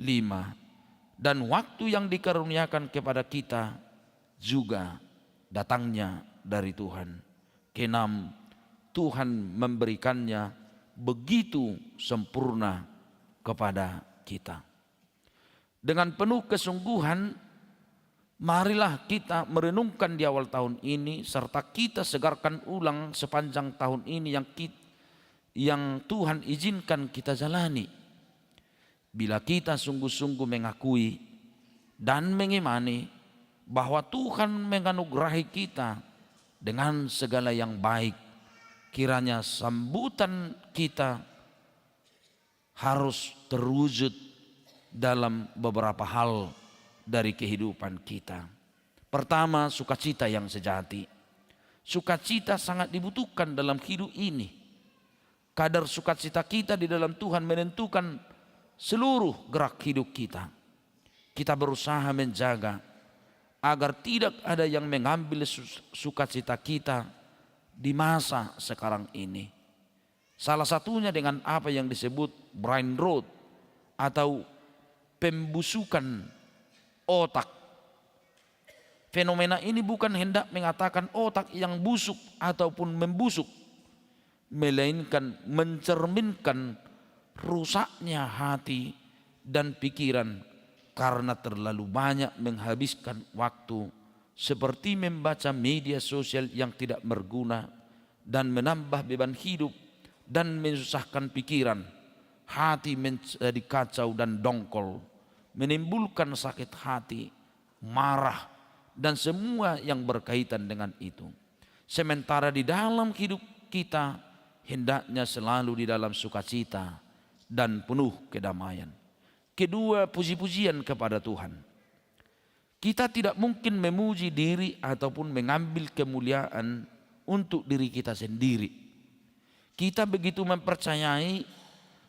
Lima, dan waktu yang dikaruniakan kepada kita juga datangnya dari Tuhan. Keenam, Tuhan memberikannya begitu sempurna kepada kita. Dengan penuh kesungguhan, marilah kita merenungkan di awal tahun ini, serta kita segarkan ulang sepanjang tahun ini yang kit-, yang Tuhan izinkan kita jalani. Bila kita sungguh-sungguh mengakui dan mengimani bahwa Tuhan menganugerahi kita dengan segala yang baik, kiranya sambutan kita harus terwujud dalam beberapa hal dari kehidupan kita. Pertama, sukacita yang sejati. Sukacita sangat dibutuhkan dalam hidup ini. Kadar sukacita kita di dalam Tuhan menentukan seluruh gerak hidup kita. Kita berusaha menjaga agar tidak ada yang mengambil su-, sukacita kita di masa sekarang ini. Salah satunya dengan apa yang disebut brain rot atau pembusukan otak. Fenomena ini bukan hendak mengatakan otak yang busuk ataupun membusuk, melainkan mencerminkan rusaknya hati dan pikiran karena terlalu banyak menghabiskan waktu, seperti membaca media sosial yang tidak berguna dan menambah beban hidup dan menyusahkan pikiran. Hati menjadi kacau dan dongkol, menimbulkan sakit hati, marah, dan semua yang berkaitan dengan itu. Sementara di dalam hidup kita hendaknya selalu di dalam sukacita dan penuh kedamaian. Kedua, puji-pujian kepada Tuhan. Kita tidak mungkin memuji diri ataupun mengambil kemuliaan untuk diri kita sendiri. Kita begitu mempercayai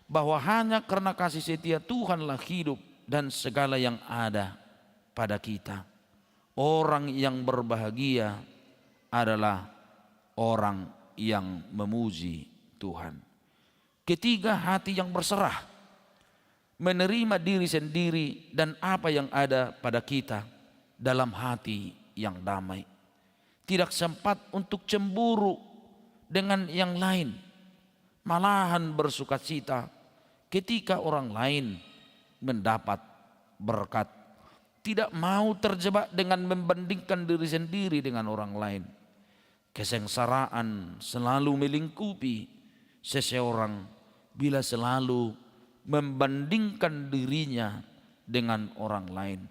bahwa hanya karena kasih setia Tuhanlah hidup dan segala yang ada pada kita. Orang yang berbahagia adalah orang yang memuji Tuhan. Ketiga, hati yang berserah, menerima diri sendiri dan apa yang ada pada kita dalam hati yang damai. Tidak sempat untuk cemburu dengan yang lain, Malahan bersukacita ketika orang lain mendapat berkat. Tidak mau terjebak dengan membandingkan diri sendiri dengan orang lain. Kesengsaraan selalu melingkupi seseorang bila selalu membandingkan dirinya dengan orang lain.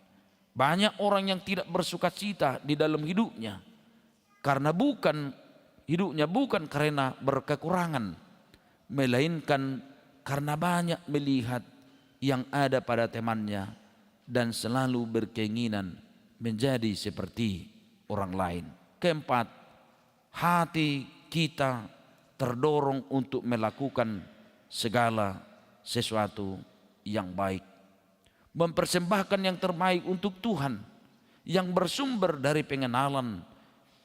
Banyak orang yang tidak bersukacita di dalam hidupnya karena bukan, hidupnya bukan karena berkekurangan, melainkan karena banyak melihat yang ada pada temannya dan selalu berkeinginan menjadi seperti orang lain. Keempat, hati kita terdorong untuk melakukan segala sesuatu yang baik. Mempersembahkan yang terbaik untuk Tuhan, yang bersumber dari pengenalan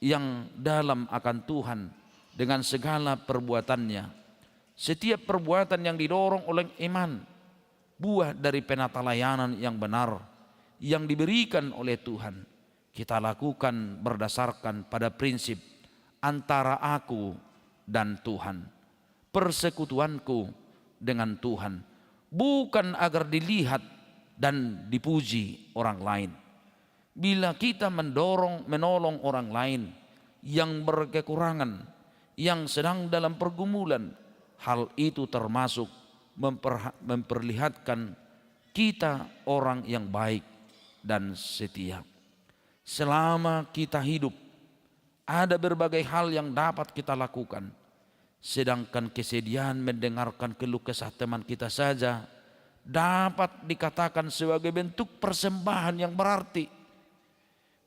yang dalam akan Tuhan dengan segala perbuatannya. Setiap perbuatan yang didorong oleh iman, buah dari penatalayanan yang benar yang diberikan oleh Tuhan, kita lakukan berdasarkan pada prinsip antara aku dan Tuhan, persekutuanku dengan Tuhan, bukan agar dilihat dan dipuji orang lain. Bila kita mendorong, menolong orang lain yang berkekurangan, yang sedang dalam pergumulan, hal itu termasuk memperha-, memperlihatkan kita orang yang baik dan setia. Selama kita hidup, ada berbagai hal yang dapat kita lakukan, sedangkan kesedihan mendengarkan keluh kesah teman kita saja dapat dikatakan sebagai bentuk persembahan yang berarti.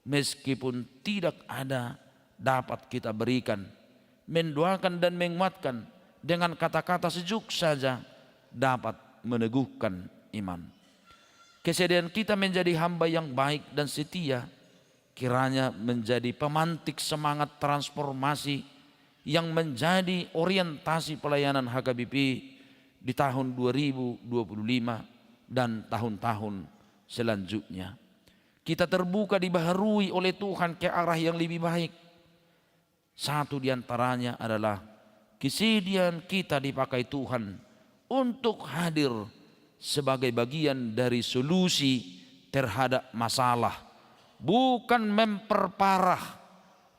Meskipun tidak ada dapat kita berikan, mendoakan dan menguatkan dengan kata-kata sejuk saja dapat meneguhkan iman. Kesedihan kita menjadi hamba yang baik dan setia, kiranya menjadi pemantik semangat transformasi yang menjadi orientasi pelayanan H K B P di tahun dua ribu dua puluh lima dan tahun-tahun selanjutnya. Kita terbuka, dibaharui oleh Tuhan ke arah yang lebih baik. Satu di antaranya adalah kesediaan kita dipakai Tuhan untuk hadir sebagai bagian dari solusi terhadap masalah, bukan memperparah,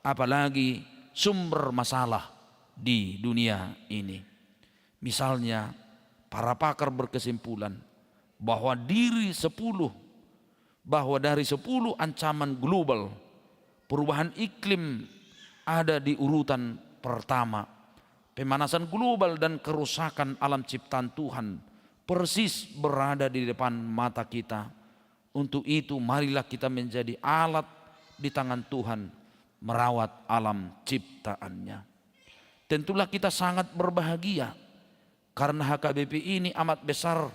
apalagi sumber masalah di dunia ini. Misalnya, para pakar berkesimpulan bahwa diri sepuluh, bahwa dari sepuluh ancaman global, perubahan iklim ada di urutan pertama. Pemanasan global dan kerusakan alam ciptaan Tuhan persis berada di depan mata kita. Untuk itu, marilah kita menjadi alat di tangan Tuhan, merawat alam ciptaan-Nya. Tentulah kita sangat berbahagia karena H K B P ini amat besar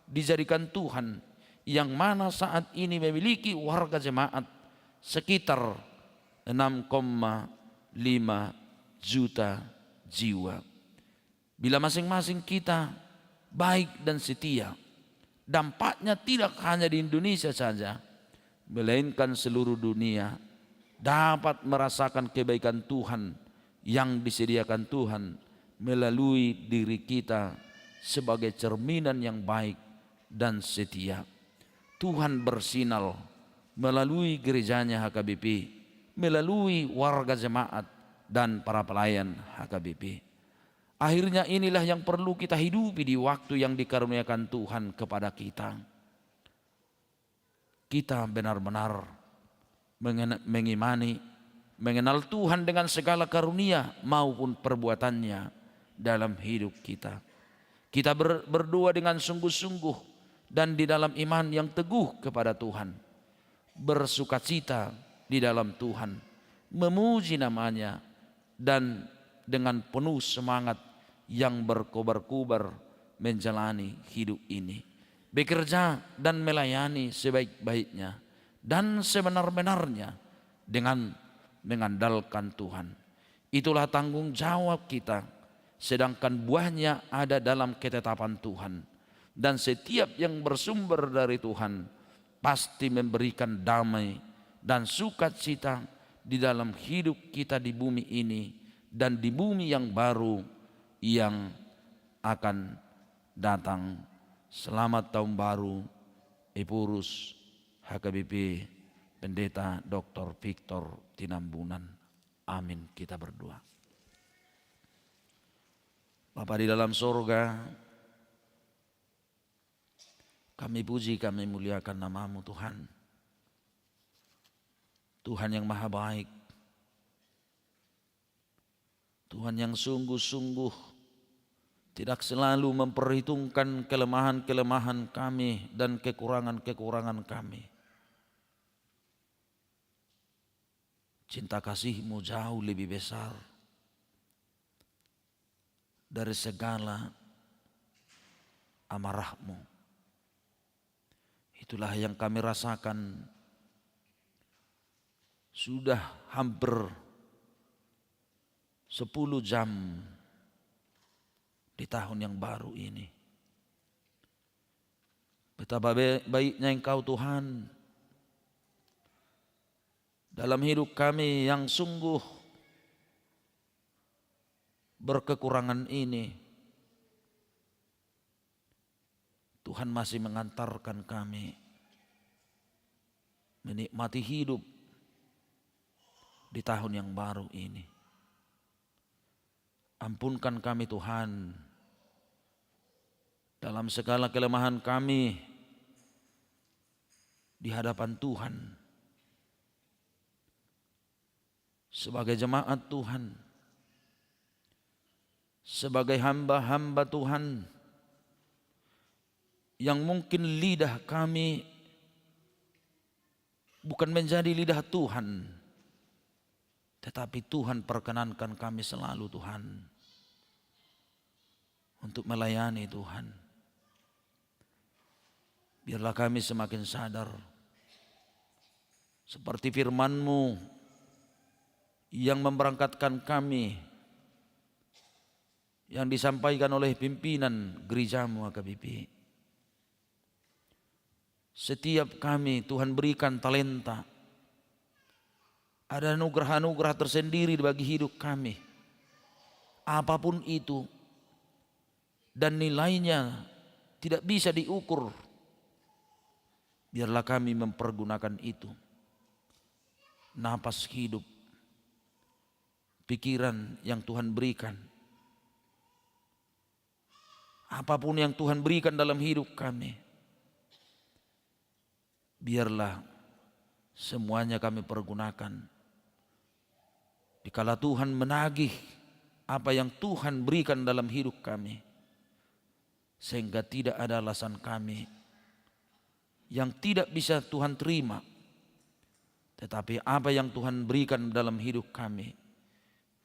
dijadikan Tuhan, yang mana saat ini memiliki warga jemaat sekitar enam koma lima juta jiwa. Bila masing-masing kita baik dan setia, dampaknya tidak hanya di Indonesia saja, melainkan seluruh dunia dapat merasakan kebaikan Tuhan yang disediakan Tuhan melalui diri kita sebagai cerminan yang baik dan setia. Tuhan bersinar melalui gereja-Nya H K B P, melalui warga jemaat dan para pelayan H K B P. Akhirnya, inilah yang perlu kita hidupi di waktu yang dikaruniakan Tuhan kepada kita. Kita benar-benar mengena-, mengimani, mengenal Tuhan dengan segala karunia maupun perbuatan-Nya dalam hidup kita. Kita ber-, berdoa dengan sungguh-sungguh dan di dalam iman yang teguh kepada Tuhan. Bersukacita di dalam Tuhan, memuji nama-Nya, dan dengan penuh semangat yang berkobar-kobar menjalani hidup ini. Bekerja dan melayani sebaik-baiknya dan sebenar-benarnya dengan mengandalkan Tuhan. Itulah tanggung jawab kita, sedangkan buahnya ada dalam ketetapan Tuhan. Dan setiap yang bersumber dari Tuhan pasti memberikan damai dan sukacita di dalam hidup kita di bumi ini dan di bumi yang baru yang akan datang. Selamat Tahun Baru, Ephorus, H K B P, Pendeta Doktor Victor Tinambunan. Amin. Kita berdoa. Bapa di dalam sorga, kami puji, kami muliakan nama-Mu, Tuhan. Tuhan yang maha baik, Tuhan yang sungguh-sungguh tidak selalu memperhitungkan kelemahan-kelemahan kami dan kekurangan-kekurangan kami. Cinta kasih-Mu jauh lebih besar dari segala amarah-Mu. Itulah yang kami rasakan sudah hampir sepuluh jam di tahun yang baru ini. Betapa be-, baiknya Engkau, Tuhan, dalam hidup kami yang sungguh berkekurangan ini. Tuhan masih mengantarkan kami menikmati hidup di tahun yang baru ini. Ampunkan kami, Tuhan, dalam segala kelemahan kami di hadapan Tuhan. Sebagai jemaat Tuhan, sebagai hamba-hamba Tuhan, yang mungkin lidah kami bukan menjadi lidah Tuhan, tetapi Tuhan perkenankan kami selalu, Tuhan, untuk melayani, Tuhan. Biarlah kami semakin sadar, seperti firman-Mu yang memberangkatkan kami, yang disampaikan oleh pimpinan gereja-Mu, H K B P. Setiap kami, Tuhan, berikan talenta. Ada anugerah-anugerah tersendiri bagi hidup kami. Apapun itu, dan nilainya tidak bisa diukur, biarlah kami mempergunakan itu. Napas hidup, pikiran yang Tuhan berikan, apapun yang Tuhan berikan dalam hidup kami, biarlah semuanya kami pergunakan dikala Tuhan menagih apa yang Tuhan berikan dalam hidup kami, sehingga tidak ada alasan kami yang tidak bisa Tuhan terima, tetapi apa yang Tuhan berikan dalam hidup kami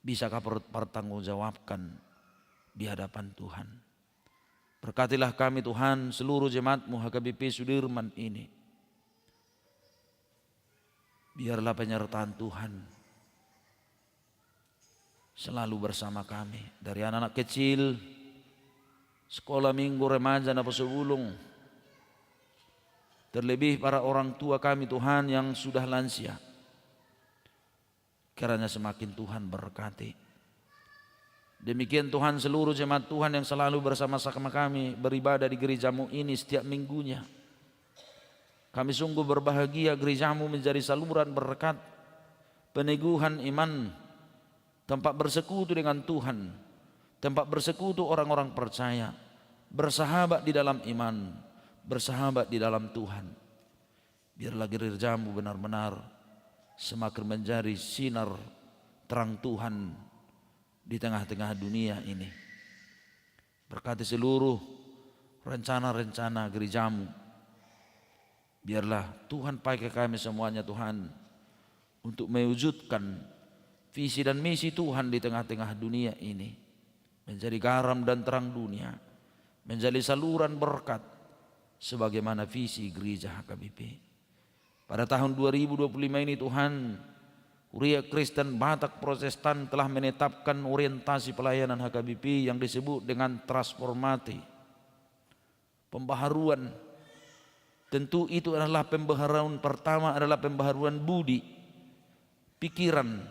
bisa kami per-, pertanggungjawabkan di hadapan Tuhan. Berkatilah kami, Tuhan, seluruh jemaat-Mu H K B P Sudirman ini. Biarlah penyertaan Tuhan selalu bersama kami, dari anak-anak kecil, sekolah minggu, remaja, naposobulung, terlebih para orang tua kami, Tuhan, yang sudah lansia. Kiranya semakin Tuhan berkati. Demikian, Tuhan, seluruh jemaat Tuhan yang selalu bersama-sama kami beribadah di gereja-Mu ini setiap minggunya. Kami sungguh berbahagia gereja-Mu menjadi saluran berkat, peneguhan iman, tempat bersekutu dengan Tuhan, tempat bersekutu orang-orang percaya, bersahabat di dalam iman, bersahabat di dalam Tuhan. Biarlah gereja-Mu benar-benar semakin menjadi sinar terang Tuhan di tengah-tengah dunia ini. Berkati seluruh rencana-rencana gereja-Mu. Biarlah Tuhan pakai kami semuanya, Tuhan, untuk mewujudkan visi dan misi Tuhan di tengah-tengah dunia ini. Menjadi garam dan terang dunia, menjadi saluran berkat sebagaimana visi gereja H K B P. Pada tahun dua ribu dua puluh lima ini, Tuhan, Huria Kristen Batak Protestan telah menetapkan orientasi pelayanan H K B P yang disebut dengan transformasi, pembaharuan. Tentu itu adalah pembaharuan pertama, adalah pembaharuan budi, pikiran.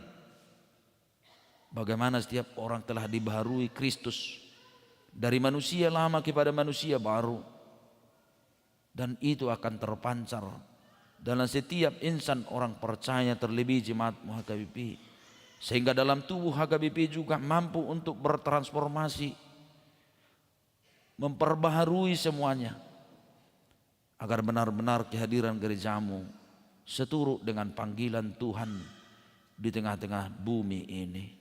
Bagaimana setiap orang telah dibaharui Kristus, dari manusia lama kepada manusia baru. Dan itu akan terpancar dalam setiap insan orang percaya, terlebih jemaat-Mu H K B P. Sehingga dalam tubuh H K B P juga mampu untuk bertransformasi, memperbaharui semuanya, agar benar-benar kehadiran gereja-Mu seturut dengan panggilan Tuhan di tengah-tengah bumi ini.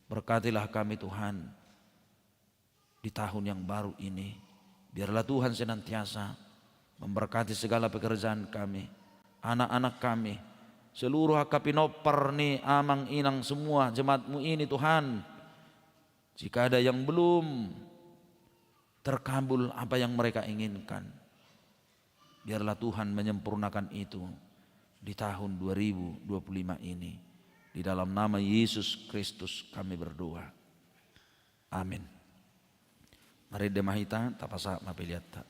Berkatilah kami, Tuhan, di tahun yang baru ini. Biarlah Tuhan senantiasa memberkati segala pekerjaan kami, anak-anak kami, seluruh angka pinompar ni amang inang semua jemaat-Mu ini, Tuhan. Jika ada yang belum terkabul apa yang mereka inginkan, biarlah Tuhan menyempurnakan itu di tahun dua ribu dua puluh lima ini. Di dalam nama Yesus Kristus kami berdoa. Amin. Marende ma hita, tapasahat ma peleanta.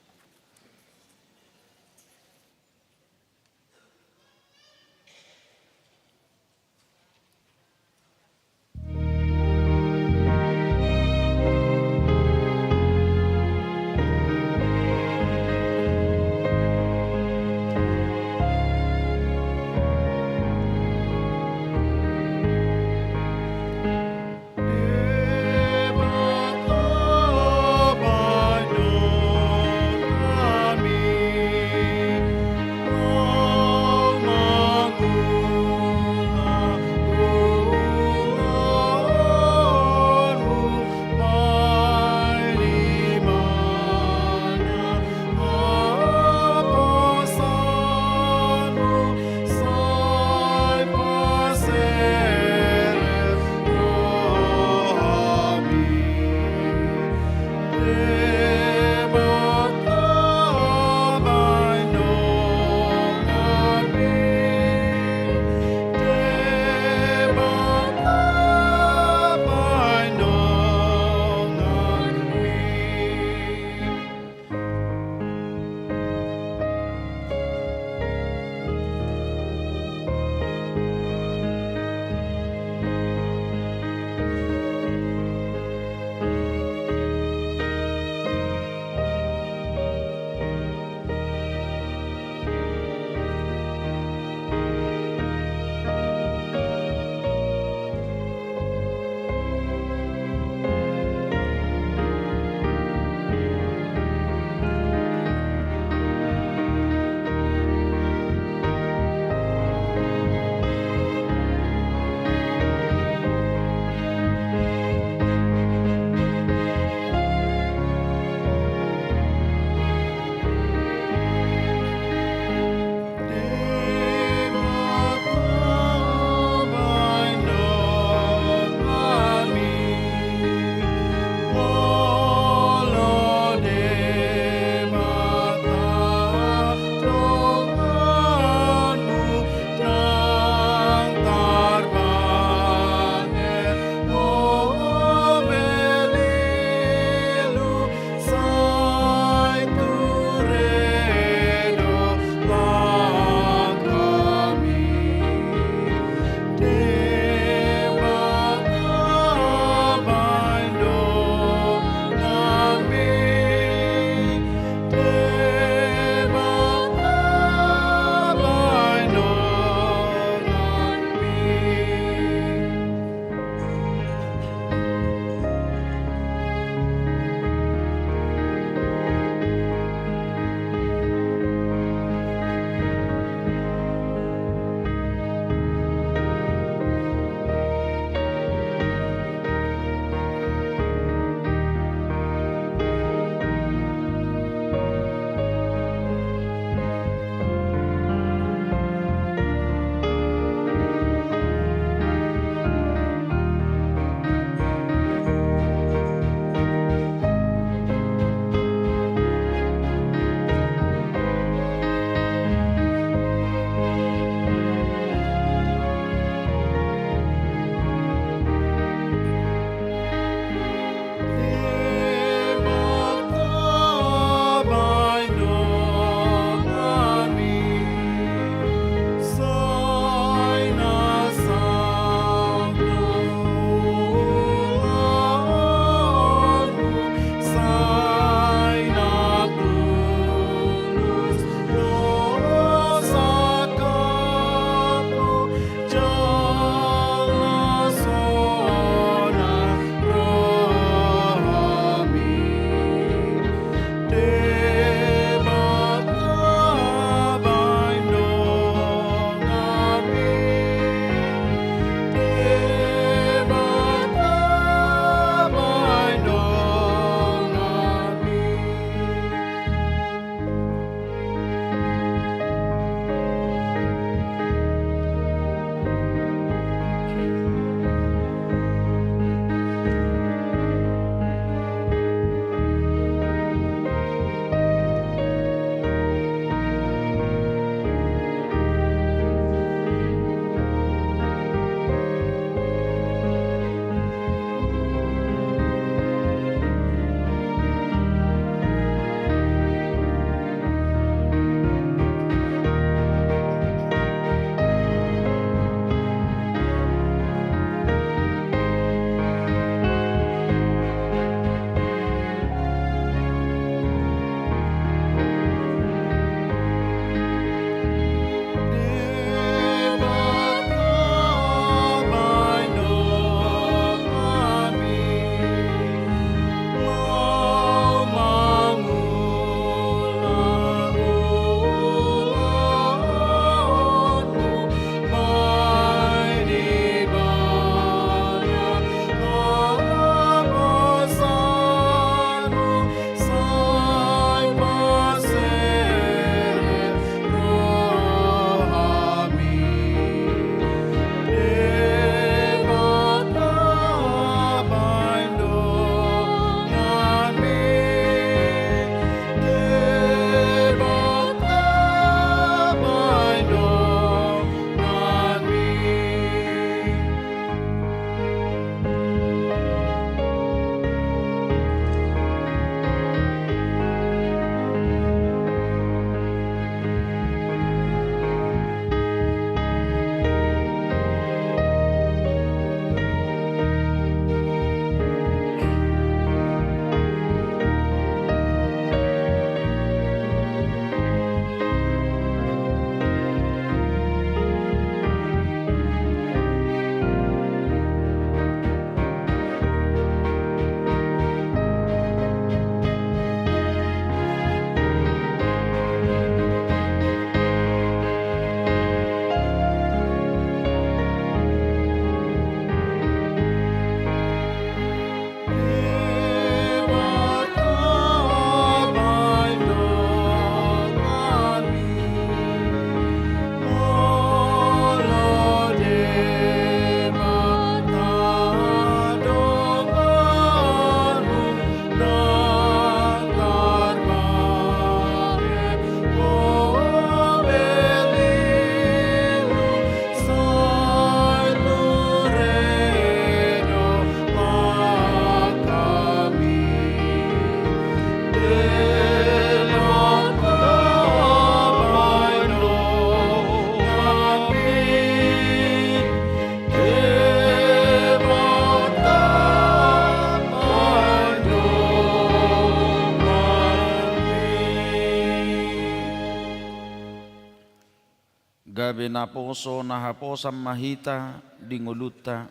Gabe naposo na haposan ma hita di ngolunta,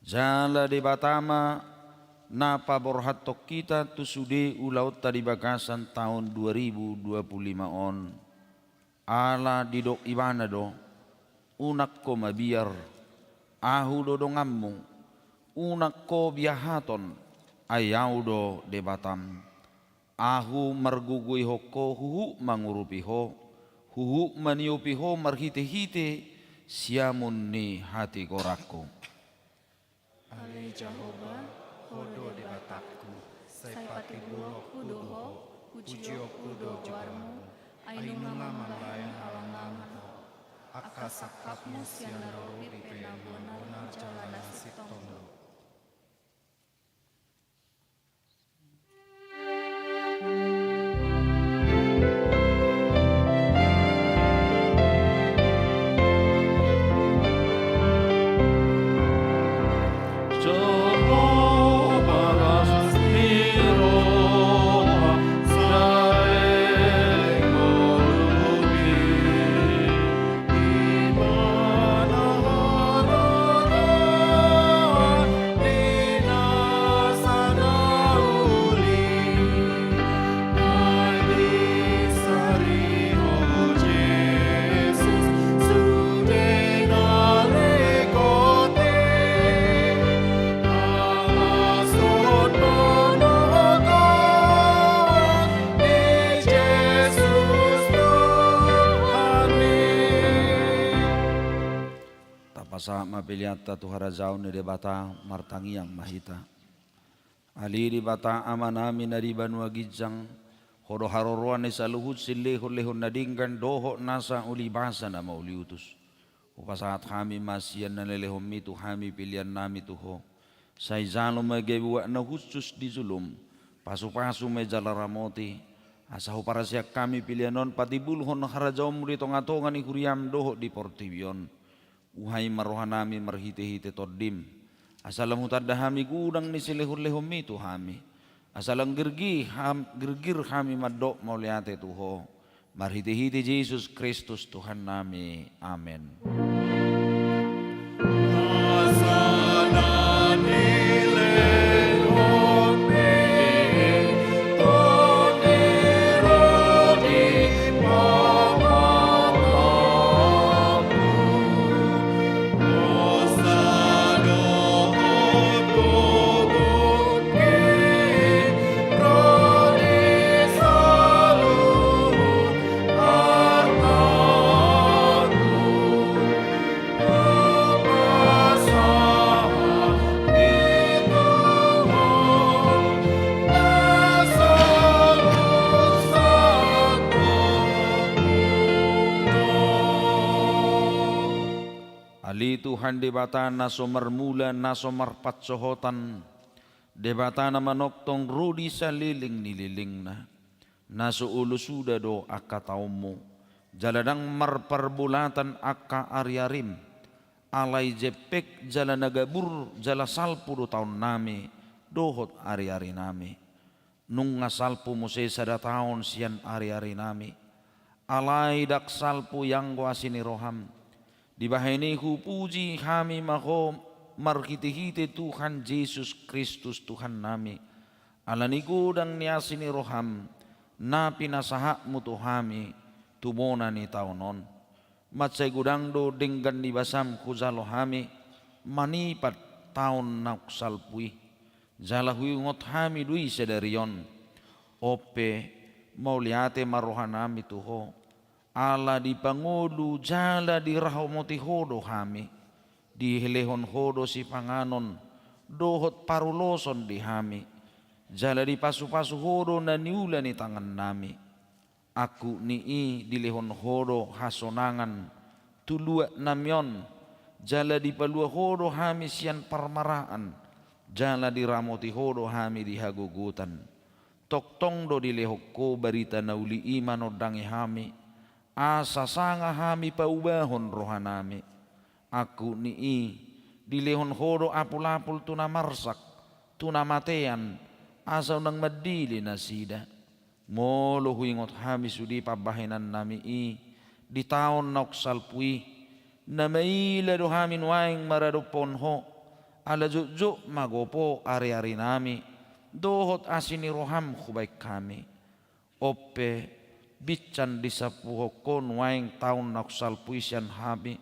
jala Debata ma na paborhathon hita tu sude ulaonta di bagasan taon dua ribu dua puluh lima on. Ala didok Ibana do: Unang ho mabiar, Ahu do donganmu, unang ho biahaton, ai Ahu do Debatam. Ahu margogoihon ho huhut mangurupi ho, huhut maniopi ho marhitehite siamun ni hatigoranku. Ale Jahowa, Ho do Debatangku, sai patibulonku do Ho, pujionku do goarmu, ai nunga mambahen halangam Ho. Angka sangkapmu sian na robi pe na bonar jala na sintong do. Tapasahat ma peleanta tu harajaon ni Debata, martangiang ma hita. Ale Debata Amanami na di banua ginjang, Ho do haroroan ni saluhut silehonlehon na denggan dohot nasa ulibasa na mauliutus. Hupasahat hami ma sian na nilehonmi tu hami peleannami tu Ho. Sai jalo ma gabe buat na hushus di jolom, pasupasu ma i jala ramoti, asa huparsiap hami pelean on patimbulhon harajaonmu di tongatonga ni huriam dohot di portibi on. Uhai ma rohanami marhitehite Tondim, asa lam hutanda hami godang ni silehonlehonmi tu hami, asa lam girgi ham-, girgir hami mandok mauliate tu Ho, marhitehite Jesus Kristus Tuhannami. Amen. Ale Tuhan Debata na so marmula, na so marpansohotan, Debata na manongtong ro di saleleng ni lelengna. Na so olo suda do angka taonmu, jala ndang marparbolatan angka ariarim. Alai jempek jala na gabur jala salpu do taonnami dohot ariarinami. Nunga salpu muse sada taon sian ariarinami, alai ndang salpu ianggo asi ni roham. Dibahen i hupuji hami ma Ho marhitehite Tuhan Jesus Kristus Tuhannami, ala ni godang ni asi ni roham na pinasahatmu tu hami tu bona ni taon on. Mansai godang do denggan ni basam hujalo hami manipat taon naung salpu i. Jala huingot hami do i sadari on. On pe, mauliate ma rohanami tu Ho, ala dipangolu jala diramoti Ho do hami. Dilehon Ho do sipanganon dohot paruloson di hami, jala dipasupasu Ho do na niula ni tangannami. Angkup ni i dilehon Ho do hasonangan tu luatnami on, jala dipalua Ho do hami sian parmaraan, jala diramoti Ho do hami di hagogotan. Tongtong do dilehon Ho barita na uli i manondangi hami, asa sanga hami paubahon rohanami. Angkup ni i, dilehon Ho do apulapul tu na marsak, tu na matean, asa unang mandele nasida. Molo huingot hami sude pambahenannami i, di taon naung salpu i, na maila do hami nuaeng maradophon Ho, ala jotjot ma gopo ariarinami, dohot asi ni roham hubaen hami. On pe, binsan disalpuhon Ho nuaeng taon naung salpu i sian hami,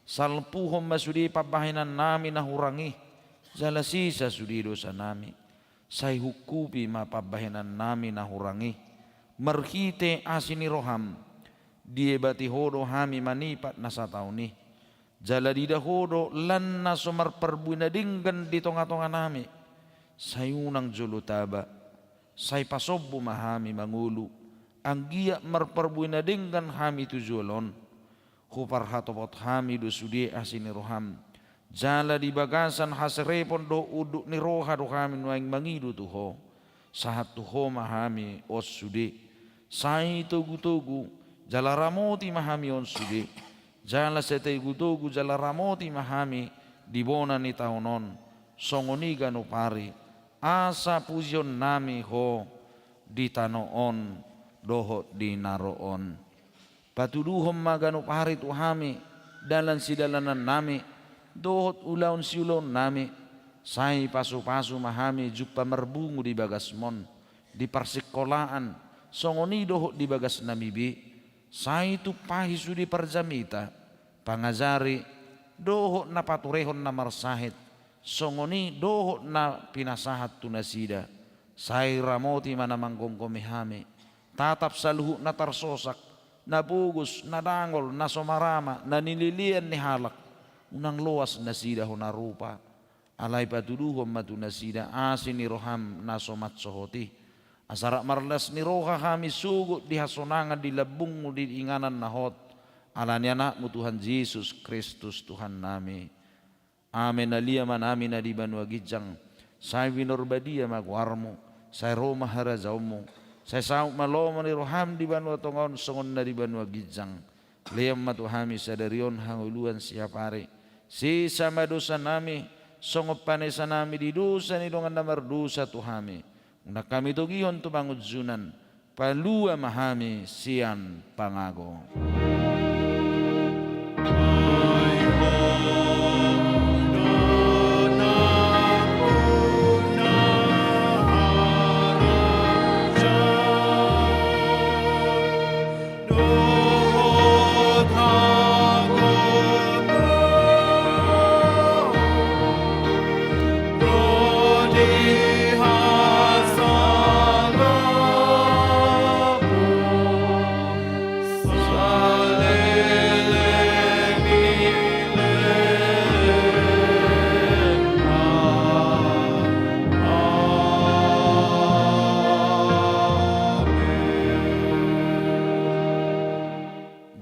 salpuhon ma sude pambahenannami na hurang i, jala sesa sude dosanami. Sai hungkupi ma pambahenannami na hurang i, marhite asi ni roham, diebati Ho do hami manipat na sataon i, jala diida Ho do lan na so marparbue na denggan di tongatonganami, sai unang jolo taba, sai pasombu ma hami mangolu, anggiat marparbue na denggan hami tu joloan on. Huparhatopot hami do sude asi ni roham, jala di bagasan haserepon dohot unduk ni roha do hami nuaeng mangido tu Ho. Sahat tu Ho ma hami on sude. Sai togutogu, jala ramoti ma hami on sude. Jala sai togutogu jala ramoti ma hami di bona ni taon on, songon i ganup ari, asa pujionnami Ho di tano on dohot di naro on. Patuduhon ma ganup ari tu hami dalan sidalanannami dohot ulaon siulaonnami. Sai pasupasu ma hami jumpa marbungu di bagasmon, di parsingkolaan, songon i dohot di bagasnami be. Sai tumpahi sude parjamita, pangajari, dohot na paturehon na marsahit, songon i dohot na pinasahat tu nasida. Sai ramoti ma na manggomgomi hami, tatap saluhut na tarsosak, na pogos, na dangol, na so marama, na nilelean ni halak, unang loas nasida hona rupa. Alai patuduhon ma tu nasida asi ni roham na so mansohot i, asa rap marlas ni roha hami sogot di hasonangan di lambungmu di inganan na hot, ala ni Anakmu Tuhan Jesus Kristus Tuhannami. Amen. Alia ma nami na di banua ginjang, sai pinarbadia ma goarmu, sai ro ma harajaonmu, sai saut ma lomo ni roham di banua tonga on songon na di banua ginjang. Lehon ma tu hami sadari on hangoluan siapari. Sesa ma dosanami, songon panesanami di dosa ni dongan na mardosa tu hami. Unang hami togihon tu pangunjunan, palua ma hami sian pangago.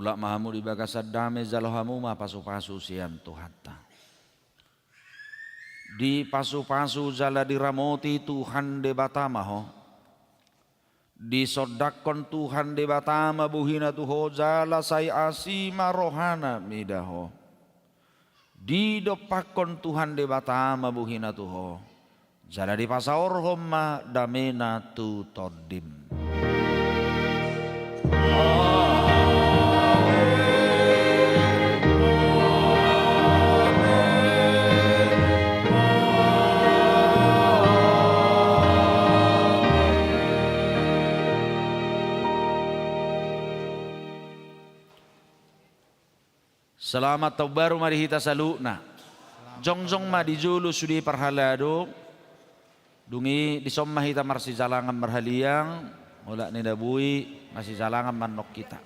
Mulak ma hamu di bagasan dame, jalo hamu ma pasupasu sian Tuhanta. Dipasupasu jala diramoti Tuhan Debata ma ho. Disondangkon Tuhan Debata ma bohina tu ho jala sai asi ma rohana mida ho. Didompakkon Tuhan Debata ma bohina tu ho, jala dipasaorhon ma damena tu tondim. Selamat tahun baru ma di hita saluhutna. Jongjong ma di jolo sude parhalado. Dung i dison ma hita marsijalangan marhaliang. Mulak ni na boi, marsijalangan ma annon hita.